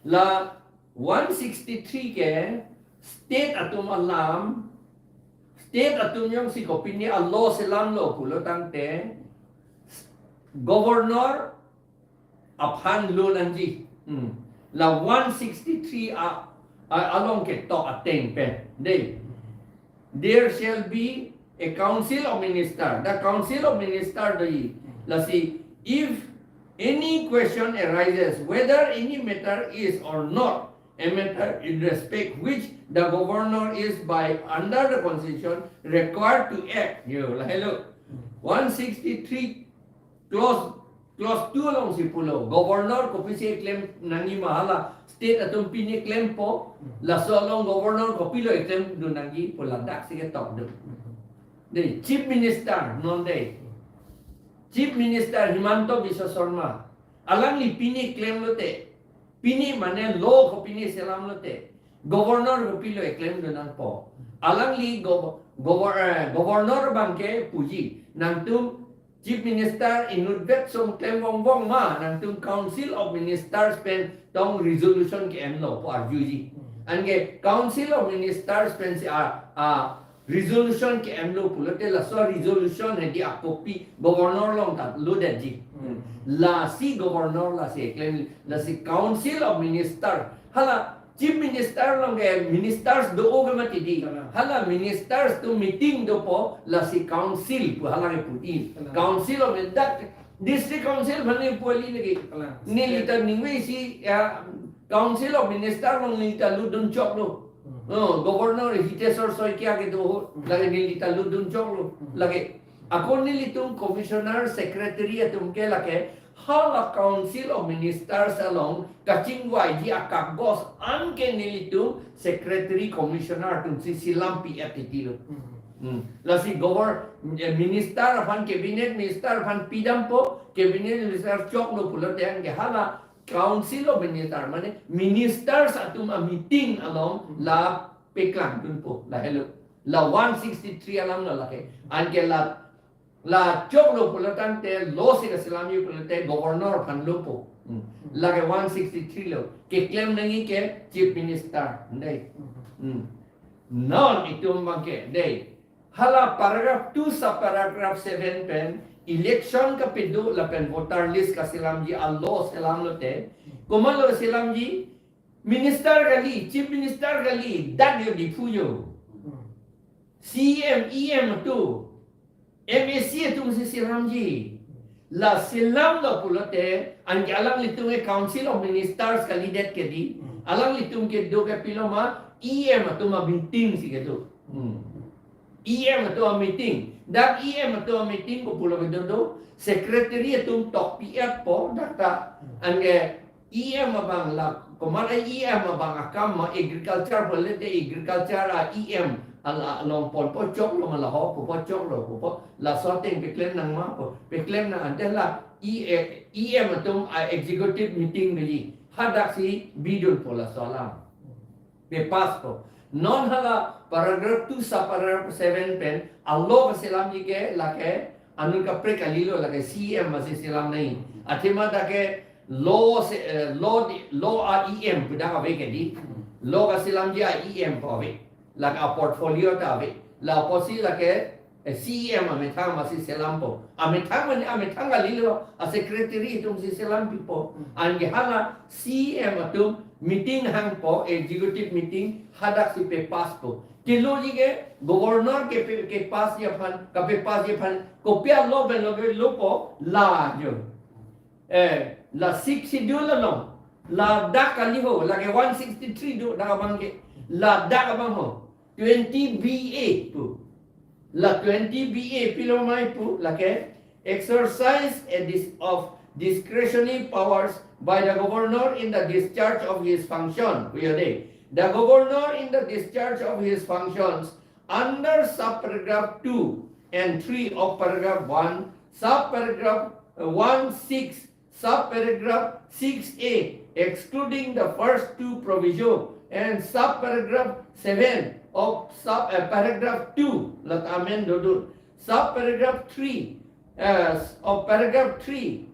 La one sixty-three ke state atum alam, state atum jongsi kopine a law selam lo pulo tangte, governor aphan lo nangji. Hmm. La one sixty-three a, a, along ketok ateng pen. De. There shall be a council of minister. The council of minister doji. Lasi, if any question arises, whether any matter is or not a matter in respect which the governor is by under the constitution required to act. Yo, lahelo. One sixty-three clause, clause two along si pulo. Governor kopisi klem nangji ma hala state atum pine klempo. Laso along governor kopilo klem dun nangji pu ladak si ketok dun. De, Chief Minister non de. Chief Minister Himanta Biswa Sarma. Alangli pine klem lote. Pine mane law kopine selam lote. Governor kopilo eklem do nangpo. Alangli gov-, govor-, eh, governor abangke puji. Nangtum Chief Minister inutvet song klem vongvong ma, nangtum Council of Ministers pen tong resolution ke-emlo pu arjuji. Anke Council of Ministers pensi a, a resolution ke-emlo pulote laso resolution hedi a copy governor along ta lodetji. Hmm. Lasi governor lasi eklem, lasi Council of Minister. Hala Chief Minister along ke ministers do-o ke mati di. Kalang. Hala ministers atum meeting dopo lasi council pu hala ke pu-i. Kalang. Council of that district council aphan neli pu-i lagi. Kalang. Neli ta ningve isi ya Council of Minister along neli ta lutdun choklo. Hmm. Oh, Governor Hiteswar Saikia kedo ho, Hmm. lake neli ta lutdun choklo. Hmm. Lake ako nelitum commissioner secretary atum ke lake hala Council of Ministers along kachingvaiji akagos anke nelitum secretary commissioner atumsi selam pi-et titilo. Hmm. Hmm. Lasi govern-, eh, minister aphan, cabinet minister aphan pidampo, cabinet minister choklo pulote anke hala Council of Minister, mane ministers atum a meeting along la peklangdunpo, lahelo. La one sixty-three alam lo lake. Anke la, la choklo pulo tangte, lo si kaselamji pulote governor aphan lopo. Hmm. Lake one sixty-three lo. Keklem nangji ke Chief Minister. Dei. Hmm. Non itum abangke, dei. Hala paragraph two sub paragraph seven pen election kapedo lapen voter list kaselamji a lo selamlote. Komatlo selamji, minister kali, chief minister kali, dak yo Diphu yo. C M, E M atum, M A C atumsi selamji. La selamlo pulote, anke alanglitum ke Council of Ministers kalidet ke di, Hmm. alanglitum kedo ke pilo ma, E M atum a meeting si kedo. Hmm. E M atum a meeting. Dak E M atum a meeting ko pulo kedo do, secretary atum tok pi-etpo, dak ta, Hmm. anke E M abang la, komat E M abang akam ma agriculture pulote agriculture a E M ala along ponpo choklo ma la ho ponpo choklo ponpo laso ateng peklem nang ma po peklem nang ante la E, E M atum a executive meeting beli hadak si bidunpo laso alam. Pe-pass po. Non hala paragraph two sub paragraph seven pen a lo kaselamji ke lake anut kaprek kalilo lake C M asi selam nangji. Athema dak ke lo se, eh, lo di, lo a E M pu dak ave ke di. Lo kaselamji a E M pu ave. Lake a portfolio ta ave. La apotsi lake, eh, C M amethang masi selampo. Amethang mane amethang kalilo, a secretary atumsi selam pipo. Anke hala C M atum meeting hangpo, executive meeting, hadak si pe-pass po. Keloji ke governor ke pe, ke-pass ji aphan, kape-pass ji aphan, kopi a lo pen lo ke lopo, la jo. Eh, la Sixth Schedule along, ladak kali ho, lake one sixty-three do dak abang ke, ladak abang ho, twenty B A pu. La twenty B A pilo ma pu, lake, exercise a dis-, of discretionary powers by the governor in the discharge of his function. Pu yo dei. The governor in the discharge of his functions under subparagraph two and three of paragraph one, subparagraph, uh, one six, subparagraph six A, excluding the first two proviso, and subparagraph seven of sub, uh, paragraph two, la ta amen dodun, subparagraph three, uh, of paragraph three,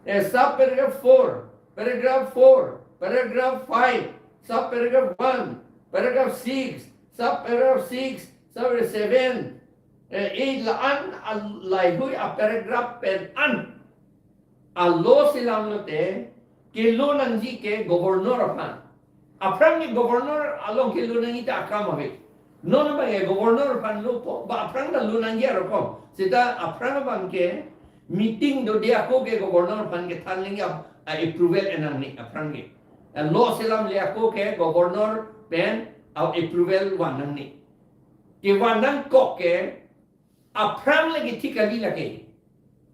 uh, subparagraph four, paragraph four, paragraph five, subparagraph one, paragraph six, subparagraph six, sub seven, eh, eight la-an a lahui a paragraph pen an a lo selamlote kelo nangji ke governor aphan. Aphrang ke governor along kelo nangji ta akam ave. Non abang ke governor aphan lopo, ba aphrang ta lo nangji arokom. Seta aphrang abang ke meeting dode ako ke governor aphan kethan nangji a, a approval en nangne aphrang ke. A lo selamle ako ke governor pen a approval van nangne. Kevan nangkok ke aphrang lake thik kali lake.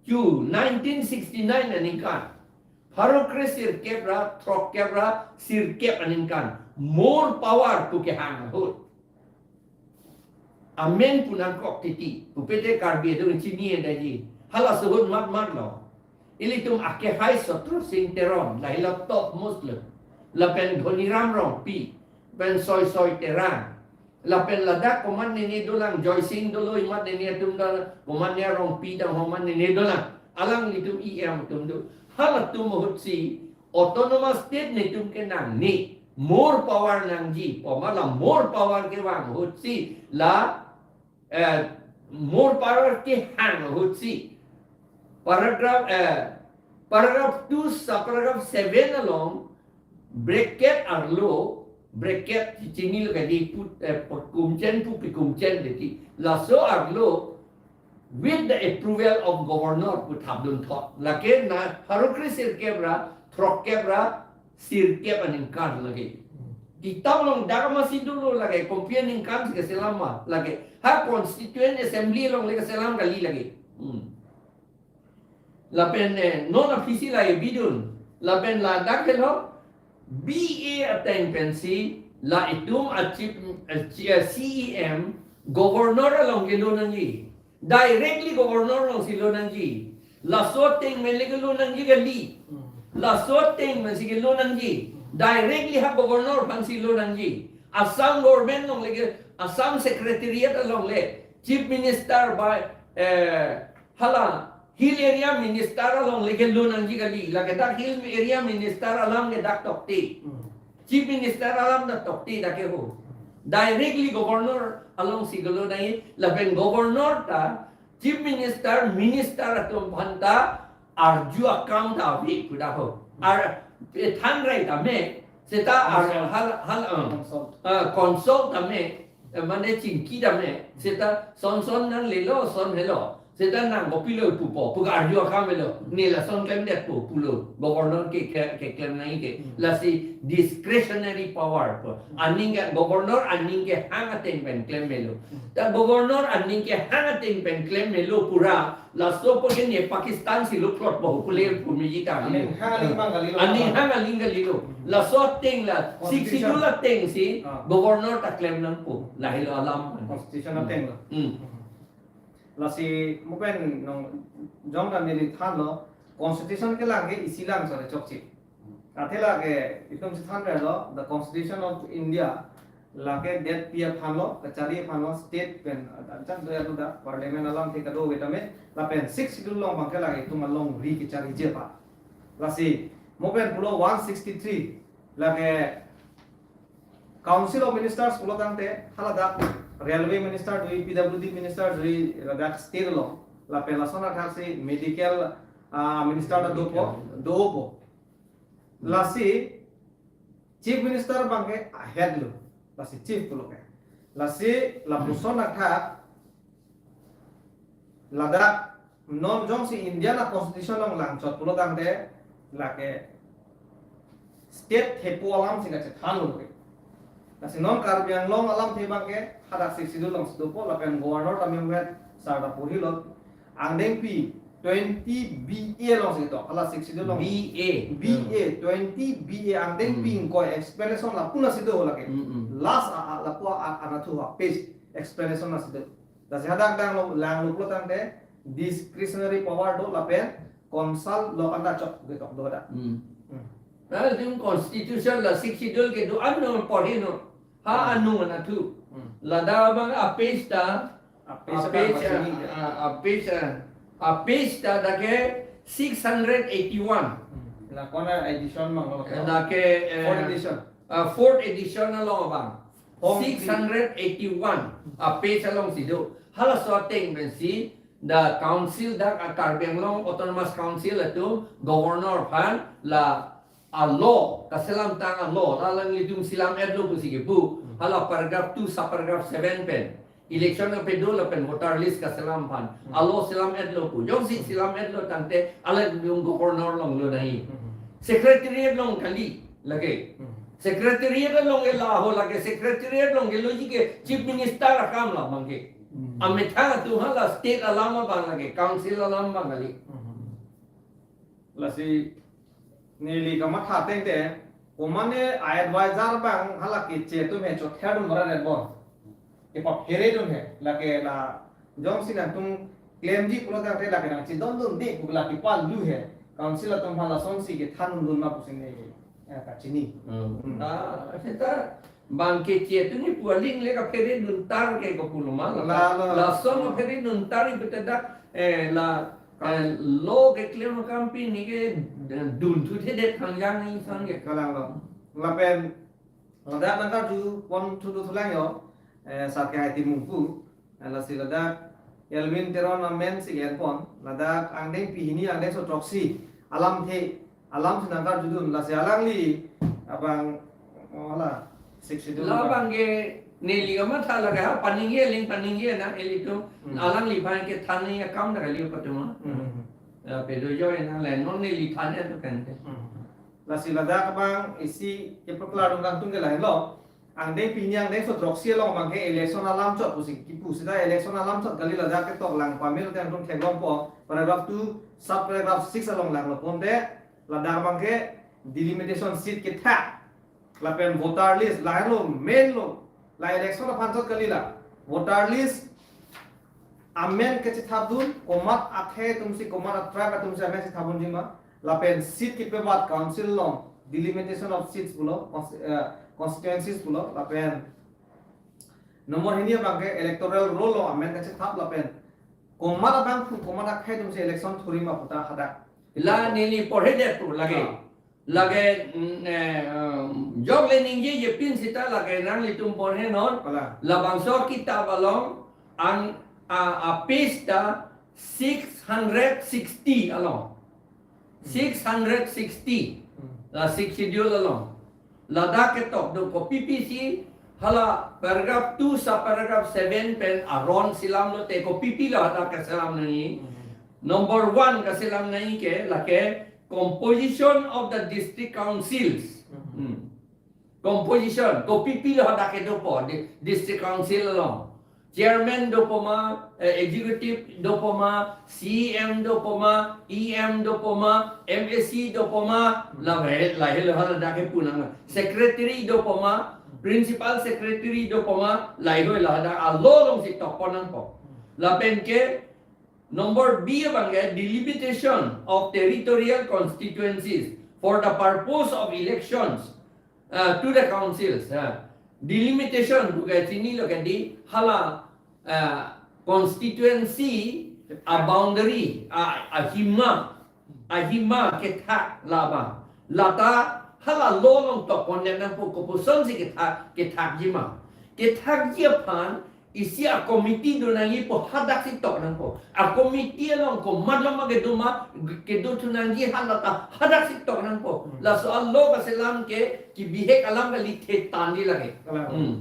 Ju nineteen sixty-nine aningkan, pharo kre sirkep ra throkkep ra sirkep aningkan, more power pu kehang ahut. Amen pu nangkok titi, pupete Karbi adung chini e daji. Halaso ahut mat mat lo. Ilitum akehai Chatur Sing Teron, lahelo top most lo. Lapen Dhoniram Rongpi. pen Soi Soi Terang. Lapen ladak komat nene dolang, Joysing Doloi mat nene atum dolang, komat ne Rongpi dang ho mat nene dolang. Alanglitum E M atum do. Halatum ahutsi autonomous state netum ke nangne. More power nangji, pu amat la more power kevang ahutsi la, eh, more power kehang ahutsi. Paragraph, eh, paragraph two, subparagraph seven along, bracket arlo, bracket chinilo kadi pu, eh, pekumchen pu pekumchen deti. Laso arlo, with the approval of governor pu thapdun thot. Lake na pharo kre sirkep ra, throkkep ra, sirkep aningkan lake. Kitab along dak masi dolo lake, kopi aningkan si keselam ma lake. Ha Constituent Assembly along le keselam kali lake. Hmm. Lapen, eh, non aphi si la bidun. Lapen ladak helo, B A ateng pensi, la itum a chief, eh, chi-, eh, C E M, governor along kelo nangji. Directly governor alongsi lo nangji. Laso ateng pen le kelo nangji kali. Hmm. Laso ateng pensi kelo nangji. Directly ha governor aphansi lo nangji. Assam government along le ke, Assam Secretariat along le, Chief Minister by, eh, hala Hill Area Minister along le kelo nangji kali. Lake dak Hill Area Minister alam ke dak tokte. Hmm. Chief Minister alam dak tokte dak ke ho. Directly governor alongsi kelo nangji, lapen governor ta Chief Minister, minister atum aphan ta arju akam ta ave pu dak ho. Ar, eh, than rai tame, seta ar, Consult. hal, hal, eh, Consult. eh, consult tame, eh, mane chingki tame, seta son son nanglelo, son helo, seta nang kopilo pupo, pu arju akam avelo, ne lason klemdetpo pulo, governor ke, ke, keklem nangji ke, Hmm. lasi discretionary power pu. Aning ke, governor aning kehang ateng pen klem melo. Ta governor aning kehang ateng pen klem melo pura, laso apot ke ne Pakistan si lo plot bahu pule pumiji ta. Aning hang aling abang kalilo. Aning hang aling kalilo. Laso ateng la, Sixth Constitution. Schedule atengsi, Ah. governor ta klem nangpo. Lahelo alam. Constitution ateng lo. Hmm. Lasi mo pen nongjong ta neli thanlo, Constitution kelang ke isi lang sore chokche. Athe lake itum si than relo, the Constitution of India, lake det pi aphan lo, kachari aphan lo, state pen, ah, chak do ya do da, parliament alamthe kado ave tame, lapen Sixth Schedule along abang ke lake itum alongri kechariji aphan. Lasi, mo pen pulo one sixty-three, lake Council of Ministers pulo tangte, haladak railway minister do, P W D minister do, ladak state along, lapen lason athaksi medical, ah, minister ta dopo, dopo. Lasi, Chief Minister abang ke ahead lo. Lasi chief pulo ke. Lasi lapuson athak ladak non jongsi India a-Constitution along langchot pulo tangte lake state thepo alamsi kachethan lo ke. Lasi non Karbi Anglong alamthe abang ke hadak Sixth Schedule alongsi dopo lapen governor ta memvet sar ta porhilo. Angdengpi twenty B A alongsi to, hala Sixth Schedule along. B A. B A, twenty B A angdengpi Hmm. ingkoi explanation lapu-an si do lake. Hmm, hmm. Last a, a, lapu a, a, anatthu a page explanation si do. Lasi hadak dang lo, langlo pulo tangte discretionary power do lapen consult lo anta chok ketok do dak. Hmm. Hmm. Latum Constitution la Sixth Schedule kedo-an no porhi no. Ha Hmm. anung anatthu. Hmm. Ladak abang a page ta, A page a page, abang a, sini. a, a page, a, a page ta dak ke six hundred eighty-one. Hmm. La kona edition abang lo ke? Dak ke, eh, fourth edition. Ah, fourth edition along abang. Hong six hundred eighty-one. A page alongsi do. Halaso ateng pensi, the council dak a Karbi Anglong Autonomous Council atum governor aphan la a law, kaselam tang a law, la alanglitum selam-etlo pusi kepu, Hmm. hala paragraph two, subparagraph seven pen. Election kapedo lapen voter list kaselam aphan. Hmm. A law selam-etlo pu. Jongsi selam-etlo tangte, alanglitum governor along lo nangji. Hmm. Secretariat along kali, lake. Hmm. Secretariat along ke la ho lake, secretariat along keloji ke chief minister akam la abang ke. Hmm. Amethang atum hala state alam abang lake, council alam abang kali. Hmm. Lasi neli kamatha ateng te, komane a-advisor abang hala keche atum he chother dun mara rebon. Kepaphere dun he, lake la jongsi nangtum klemji pulo tangte lake nangchedondunde pu la kepalu he. Council atum aphan lasonsi kethan dun ma pusi neli, eh, kachini. Hmm. Hmm. Ah, seta Bang keche atum ni pu aling le kaphere duntar ke kopulo ma. La, la, la. Lason kaphere duntar ibetedak, eh, la, eh, law keklem akam pini ke, eh, dunthuthedet khangjang ni san ke. Kalang lo. Lapen, ladak nangkarju pon thudu thulang yo, eh, sar ke hai timung pu. Eh, lasi ladak Elwin Teron amen si enpon, ladak angdeng pini hini angdengso throksi alamthe, alam si nangkarjudun, lasi alangli abang, oh, la, Sixth Schedule la abang ke neli kamatha lake ha paningje, aling paningje na, ilitum, hmm, alangliphan kethan nangji akam ta kali patuma. Hmm. Ya, pedo jo ena le, non neli than ya tu kan ke. Hmm. Lasi ladak abang isi kepaklar dong kangtung ke lahelo. Angdeng pini angdengso throksi along abang ke election alam chot pusi kipu seta election alam chot kali, ladak ketok lang pamir teng tung theklongpo, paragraph two, sub paragraph six along langlo ponte, ladak abang ke delimitation seat kethak lapen voter list lahelo main lo, la election aphan chot kali la, voter list amen kachethapdun, komat akhei atumsi, komat a-tribe atumsi amen chethapdunji ma, lapen seat kepabat council along, delimitation of seats pulo, cons-, eh, constituencies pulo, lapen number hini abang ke electoral roll along amen kachethap, lapen komat abangphu, komat akhei atumsi election thurji ma puta hadak. La neli porhedet pu lake. Ah. Lake, mm, eh, um, jok le ningjeje pin seta lake nanglitum porhenon. Kalang. Labangso akitap along ang, a, a page ta six hundred sixty along. Hmm. Six hundred sixty. Hmm. La Sixth Schedule along. Ladak ketok do kopi pisi hala paragraph two sub paragraph seven pen aron selam lote kopi pilo hadak keselam nangji. Hmm. Number one keselam nangji ke lake composition of the district councils. Mhm. Hmm. Composition, kopi pilo hadak kedopo, di-, district council along. Chairman dopo ma, eh, executive dopo ma, C E M dopo ma, E M dopo ma, M A C dopo ma, la he, lahelo hadak kepu nang. Secretary dopo ma, principal secretary dopo ma, lahelo hadak along si tokpon nangpo. Lapen ke, number B abang ke delimitation of territorial constituencies for the purpose of elections, uh, to the councils. Uh, delimitation pu ke chinilo ke di hala, uh, constituency a boundary, a, ahima, ahima kethak labang. Lata hala law along tokpon nangpo, kopuson si kethak, kethakji ma. Kethakji aphan isi a committee do nangjipo, hadak si tok nangpo. A committee along komat loma kedo ma, kedo thu nangji halata hadak si tok nangpo. Hmm. Laso a law kaselam ke kibihek alam kali, the tangji lake. Kalang. Hmm.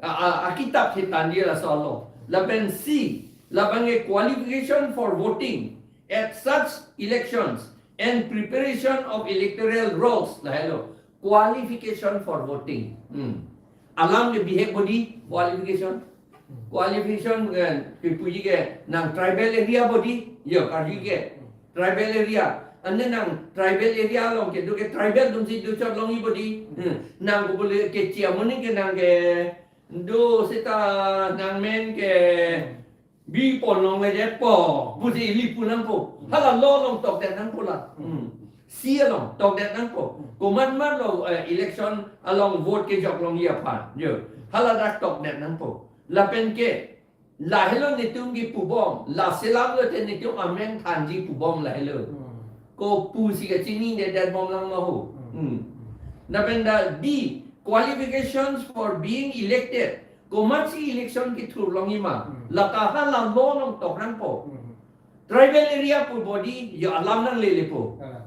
A, a, akitap the tangji laso a law. Lapen C, labang ke qualification for voting at such elections and preparation of electoral rolls, lahelo. Qualification for voting. Hmm. Alam kebihek bodi, qualification. Qualification, eh, kepuji ke nang tribal area bodi, yo, karju ke tribal area. Ante nang tribal area along kedo ke tribal atumsi do chot longji bodi. Hmm. Nang kopule keche amonit ke nang kedo seta nang men ke bipon longledetpo pusi ili pu nangpo. Hmm. Hala law along tokdet nangpo la. Hmm. Hmm. C along tokdet nangpo. Hmm. Komat mat lo, eh, election along vote kejok longji aphan. Yo. Hala dak tokdet nangpo. Lapen ke, lahelo netum kepubom. La selam lote netum amen thanji pubom lahelo. Hmm. Kopusi kachinidedet bom lang ma ho. Hmm. Hmm. Lapen da D, qualifications for being elected. Komatsi election kethur longji ma. Hmm. Lata hala law along tok nangpo. Hmm. Tribal area pu bodi, yo alam nanglelepo. Ah.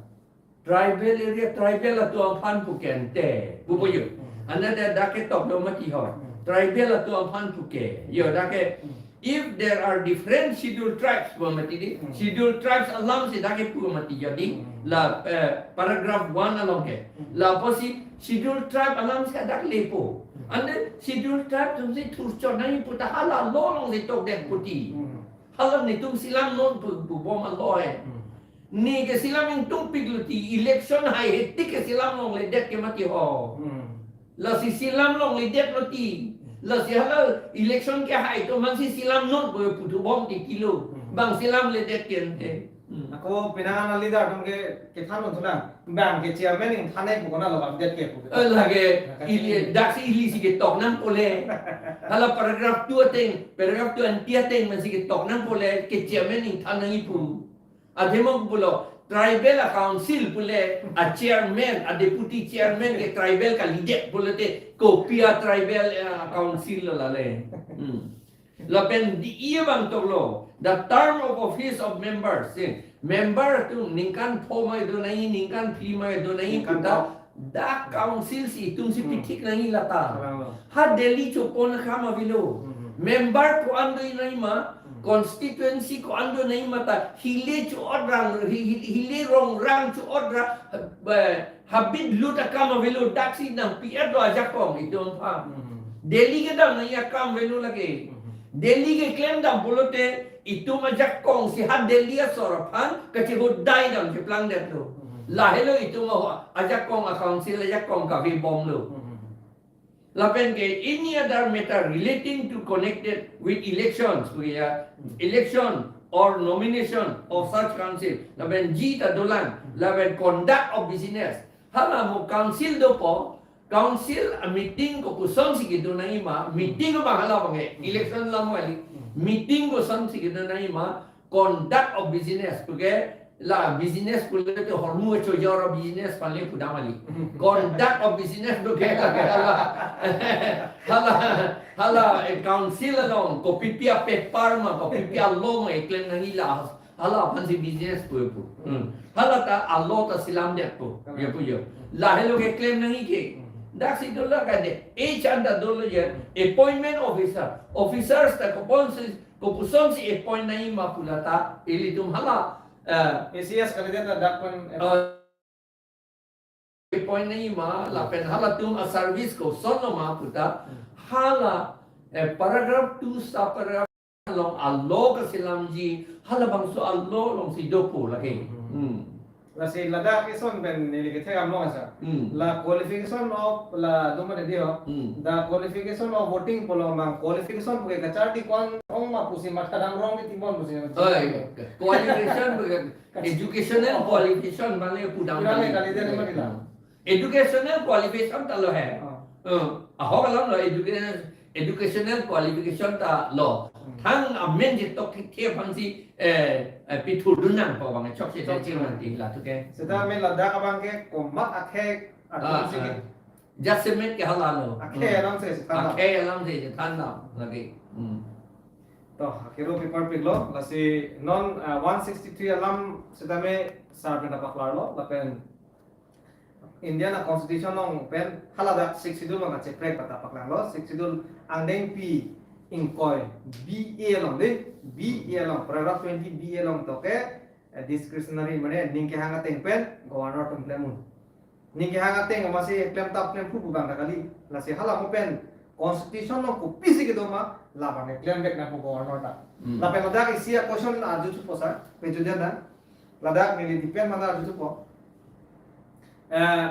Tribal area, tribal atum aphan pu ke ante. Pupo yo. Hmm. Ante dak ketok do mati ho. Hmm. Tribal atum aphan pu ke. Yo dak ke, hmm, if there are different scheduled tribes pu mati di. Hmm. Scheduled tribes alam si dak kepu mati jadi. Hmm. La, eh, paragraph one along ke. Hmm. Lapusi scheduled tribe alam si dak lepo. Hmm. Ante scheduled tribe atumsi thur chot nangji puta hala law along si tokdet puti. Hmm. Hala netum selam non pu, pubom a law he. Hmm. Ne ke selam ingtungpik lo ti, election haihe tik ke selam longledet ke mati ho. Hmm. Lasi selam longledet lo ti. Lasi hala election kehai atum aphansi selam non pu puthubom titi lo. Hmm. Bang selamledet ke ante. Hmm. Ko pinangan a-leader atum ke kethan un thulang. Bang ke chairman ingthan nangji pu konat lo update ke pu. Eh, lake, nah, ili, kachini. Daksi ili si ketok nangpo le. Hala paragraph two ateng, paragraph two anti ateng man si ketok nangpo le, ke chairman ingthan nangji pu. Athema pulo, tribal a-council pu le, a-chairman, a-deputy chairman ke tribal kalidet pulote, kopi a-tribal, eh, council lo lale. Hmm. Lapen di-i abang toklo, the term of office of members, eh, member atum ningkan pho ma do nangji, ningkan phli ma do nangji, ningkan puta, pho. Dak council si itum si, hmm, pithik nangji lata. Kalang lo. Ha Delhi chopon akam avelo. Hmm. Member ko-an do nangji ma, hmm, constituency ko-an do nangji ma ta, hile cho-ot rang, hi-, hi-, hile rong rang cho-ot ra, eh, habit lut akam avelo, daksi nangpi-et lo ajakong itum aphan. Mhm. Delhi kedam nangji akam avelo lake. Mhm. Delhi keklem dam pulote itum ajakong si ha Delhi asor aphan kachehudai dam cheplang detlo. Mhm. Lahelo itum a-, ajakong a-council ajakong kave bomlo. Mhm. Lapen ke any other matter relating to connected with elections, pu ke ya, election or nomination of such council, lapen ji ta dolang, lapen conduct of business. Hala mo council dopo, council a-meeting kopuson si kedo nangji ma, meeting abang hala abang ke, election alam kali, meeting koson si kedo nangji ma, conduct of business, pu ke la business pulote hormu chojor business pale pudam kali. Conduct of business pu ke la ke hala. Hala, hala, eh, council along, kopipi a-paper ma, kopipi a-law ma, keklem nangji la, hala aphan si business pu pu. Hmm. Hala ta a-law ta selam detpo, ya pu yo. Lahelo keklem nangji ke. Daksi dolo kade, age anta dolo ya, appointment officer, officers ta kopuson si, kopuson si appoint nangji ma pu lata, ilitum hala, eh, A C S kalidet ta dak pen, eh, appoint nangji ma, lapen halatum a-service koson lo ma puta, hmm, hala, eh, paragraph two sub paragraph along a-law kaselamji, halabangso a-law along si dopo lake. Hmm. Hmm. Lasi ladak eson pen neli kethek amlo asa. Hmm. La qualification of la doman di ho. Hmm. The qualification of voting pulo mang qualification pu ke kacharli ko-an ong ma pusi matha dam rong di timon pusi. Oi, qualification pu ke educational qualification mane pudam. Pudam kali. Kalidet mane la. Hmm. Educational qualification ta lo he. Ah. Eh, ahok alam lo education, educational qualification ta lo. Hmm. Thang amen je tok thik the aphan si, eh, eh, pithurdun nangpo abang chokche. Chokche. Chokche nang ti la tu ke. Seta amen ladak abang ke komat akhei atum, ah, si ke. Ah. Jasemet ke hala lo. Akhei, hmm, alam si si than lo. Akhei alam si si than lo lake. Hmm. To, akhiro paper pik lo, lasi non, ah, one sixty-three alam sitame sar pen ta paklar lo, lapen Indian a-constitution along pen haladak Sixth Schedule along kacheprek pen ta paklang lo. Sixth Schedule angdengpi ingkoi B A along de, B A along, paragraph twenty B A along to ke, eh, discretionary mane ning kehang ateng pen governor atum klem un. Ning kehang ateng amatsi klem tap klem phu pu abang ta kali. Lasi hala mo pen constitution along kopisi kedo ma, labang ke klem vek nangpo governor ta. Hmm. Lapen ladak isi a-question arju thupo sir, pejudian na. Ladak neli depend mana arju thupo. Eh,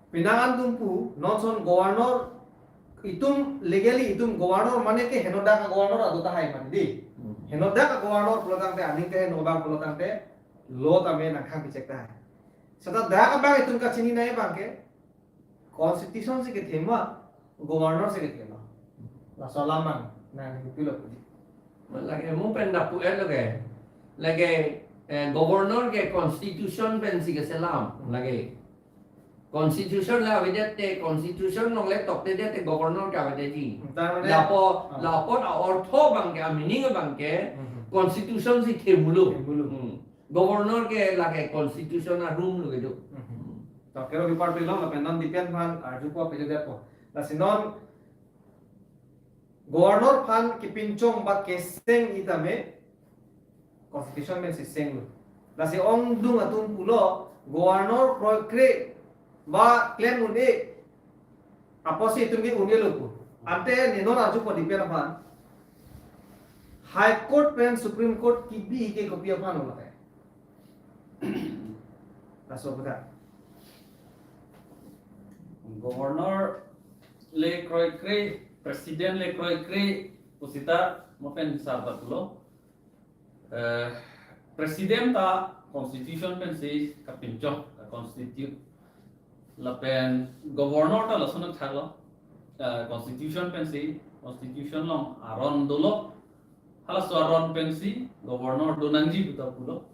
pinangan atum pu, non son governor, itum legally itum governor mane ke henodak a-governor ado tahai mane di. Hmm. Henodak a-governor pulo tangte aning ke heno abang pulo tangte law tame nangkhang picek tahai. Seta dak abang itum kachini nangji abang ke constitution si kethe ma, governor si kethe ma. Laso alam nang, nangpilo pu di. Lake mo pen ta pu-et lo ke. Lake, eh, governor ke constitution pen si keselam. Lake constitution le avedet te, constitution along le toktedet te governor ke avedetji. Tar mane, lapu, ah, lapu a-ortho abang ke, a-meaning abang ke, mhm, constitution si themulo. Themulo. Hmm. Governor ke lake constitution arum lo kedo. Mhm. To, kero paper pik lo, lapen non depend aphan arjupo, pejodetpo. Lasi non governor aphan kepinchong ba keseng itame constitution pen si senglo. Lasi ongdung atum pulo governor kroikre ba klem un-e apotsi itum ke un-e lo pu. Ante ne non arjupo depend aphan High Court pen Supreme Court kibi ke kopi aphan lo lake. Laso pu ta. Governor le kroikre, President le kroikre, pusita mo pen sar ta pulo. Eh, President ta constitution pensi kapinchong, ka constitute. Lapen governor ta lason thaklo, eh, constitution pensi, constitution along aron dolo. Halaso aron pensi governor do nangji puta pulo.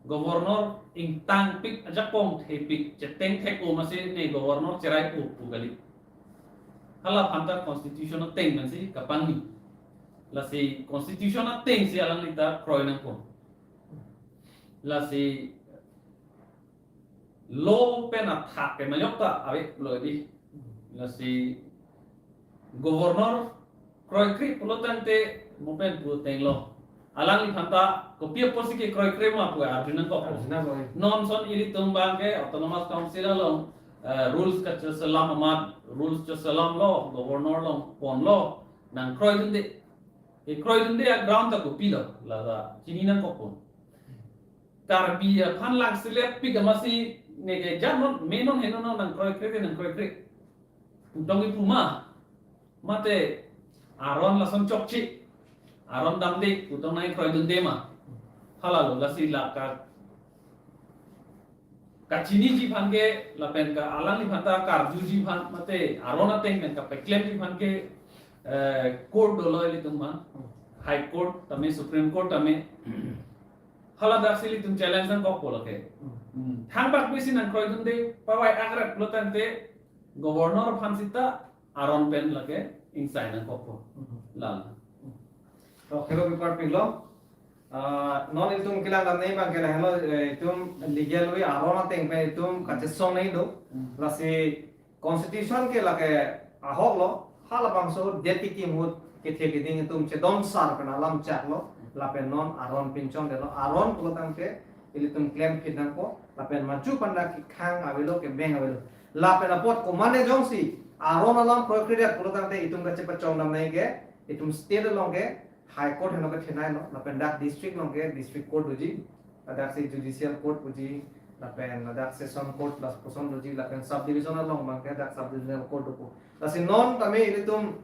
Governor ingtangpik, ajakong thepik, cheteng thek-o masi ne governor cherai-o pu kali. Hala aphanta constitution ateng pensi kapangni. Lasi constitution atengsi alangli ta kroi nangpo. Lasi law pen athak ke majok ta ave lo di. Lasi governor kroikre pulo tangte mo pen pu tenglo. Alangli aphanta kopi apotsi ke kroikre ma pu arju nangkok. Arju nangkok. Non son ilitum abang ke Autonomous Council along, eh, rules kacheselam amat, rules cheselamlo, governor along ponlo, nangkroidunde. Ekroidunde a-ground ta kopilo, lata chini nangkokpo. Karbi aphan langselet pik amatsi neke janon, menon henonon nangkroikre, nangkroikre. Putong ipu ma, mate aron lason chokche, aron damde, putong nangkroidunde ma. Halalo, lasi la ka, kachiniji aphan ke, lapen ka alangli aphanta karjuji aphan, mate aron ateng pen kapeklemji aphan ke, eh, court dolo ilitum aphan. High Court tame, Supreme Court tame. Hala daksi ilitum challenge nangkokpo lake. Hmm. Thangbak bisi nangkroidunde, pavai akrat pulo tangte, governor aphan sita aron pen lake ingsai nangkokpo. Hmm. Lal. Okay, lo, bipar pilo. Ah, non ilitum kelang damnei abang ke lahelo, eh, itum legal way aron ateng pen itum kachesong nangji do. Hmm. Lasi constitution ke lake ahok lo, halabangso det kekim ahut kethe keding itum chedon sar pen alam chak lo, lapen non aron pinchongdetlo, aron pulo tangte ilitum klem phit nangpo, lapen maju panda kekhang avelo, kebeng avelo. Lapen apot komatne jongsi aron alam kroikredet pulo tangte itum kachepachong damnei ke, itum state along ke High Court henlo kethenei lo, lapen dak district along ke District Court doji, ladak si Judicial Court puji, lapen ladak Session Court lapuson doji, lapen Sub Division along abang ke dak Sub Divisional Court dopo. Lasi non tame ilitum,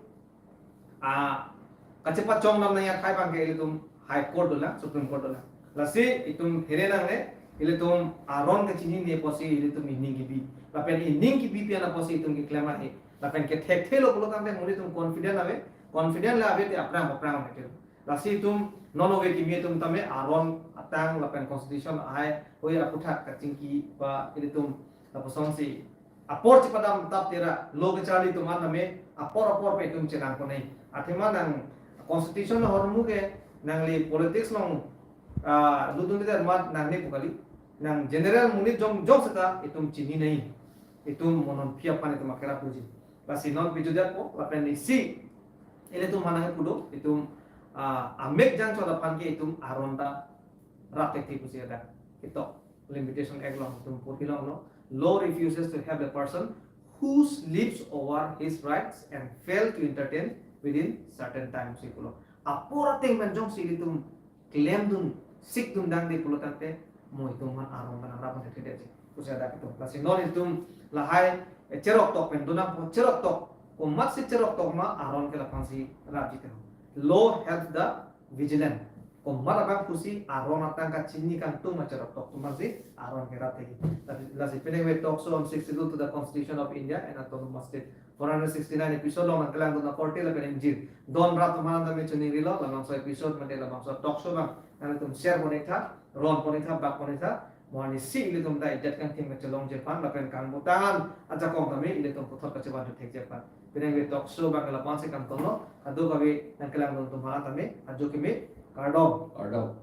ah, kachepachong damnei akhai abang ke ilitum High Court dolang, Supreme Court dolang. Lasi itum here nangne, ilitum aron kachinine apotsi ilitum ining kebi. Lapen ining kebi pi-an apotsi itum keklem ahe. Lapen kethekthelo pulo tangte monit atum confident ave, confident le ave te aphrang aphrang ave te. Lasi itum non ove kimi atum tame aron ateng lapen constitution ahai hui aputhak kachingki ba ilitum lapusonsi apor chepadam tap tera lo kecharli atum an tame apor apor pen itum chenang konei. Athema nang constitution ahormu ke nangli politics along, ah, lutdunde amat nangne pu kali. Nang general monit jong jong seta itum chininei. Itum mo non pi aphan itum akerap doji. Lasi non pejutdetpo, lapen isi ilitum aphan nangpu do, itum, ah, amek jangchot aphan ke itum aron ta rap thekthe pusi ada. Ito Limitation Act along itum purti longlo. Law refuses to help a person who slips over his rights and fail to entertain within certain time si pulo. Apor ateng pen jongsi ilitum klemdun, sikdun dangde pulo tangte, mo itum aphan aron pen rap thekthedetji pusi ada itum. Lasi non itum lahai, eh, cheroktok pen dun nangpo, cheroktok, komatsi cheroktok ma aron ke laphansi rapji te. Law helps the vigilant. Komat abang pusi aron ateng kachini kangtung ma cheroktok atum aphansi aron ke rap thekthe. Lasi, lasi penang ave talk show on sixty-two to the Constitution of India and Autonomous State. Four hundred sixty-nine episode along nangkelangdun akorte lapen ingjir don rat atum aphan tame chiningrilo, labangso episode mate labangso talk show abang nanglitum share pon-ik tha, ron pon-ik tha, bak pon-ik tha, mo arnisi ilitum ta idet kangthim kachelongji aphan lapen kangbutan ajakong tame ilitum puthot kachevan thekji aphan. Penang ave talk show abang laphansi kangtonlo, kadokave nangkelangdun atum aphan tame ajo kimi kardom. Kardom.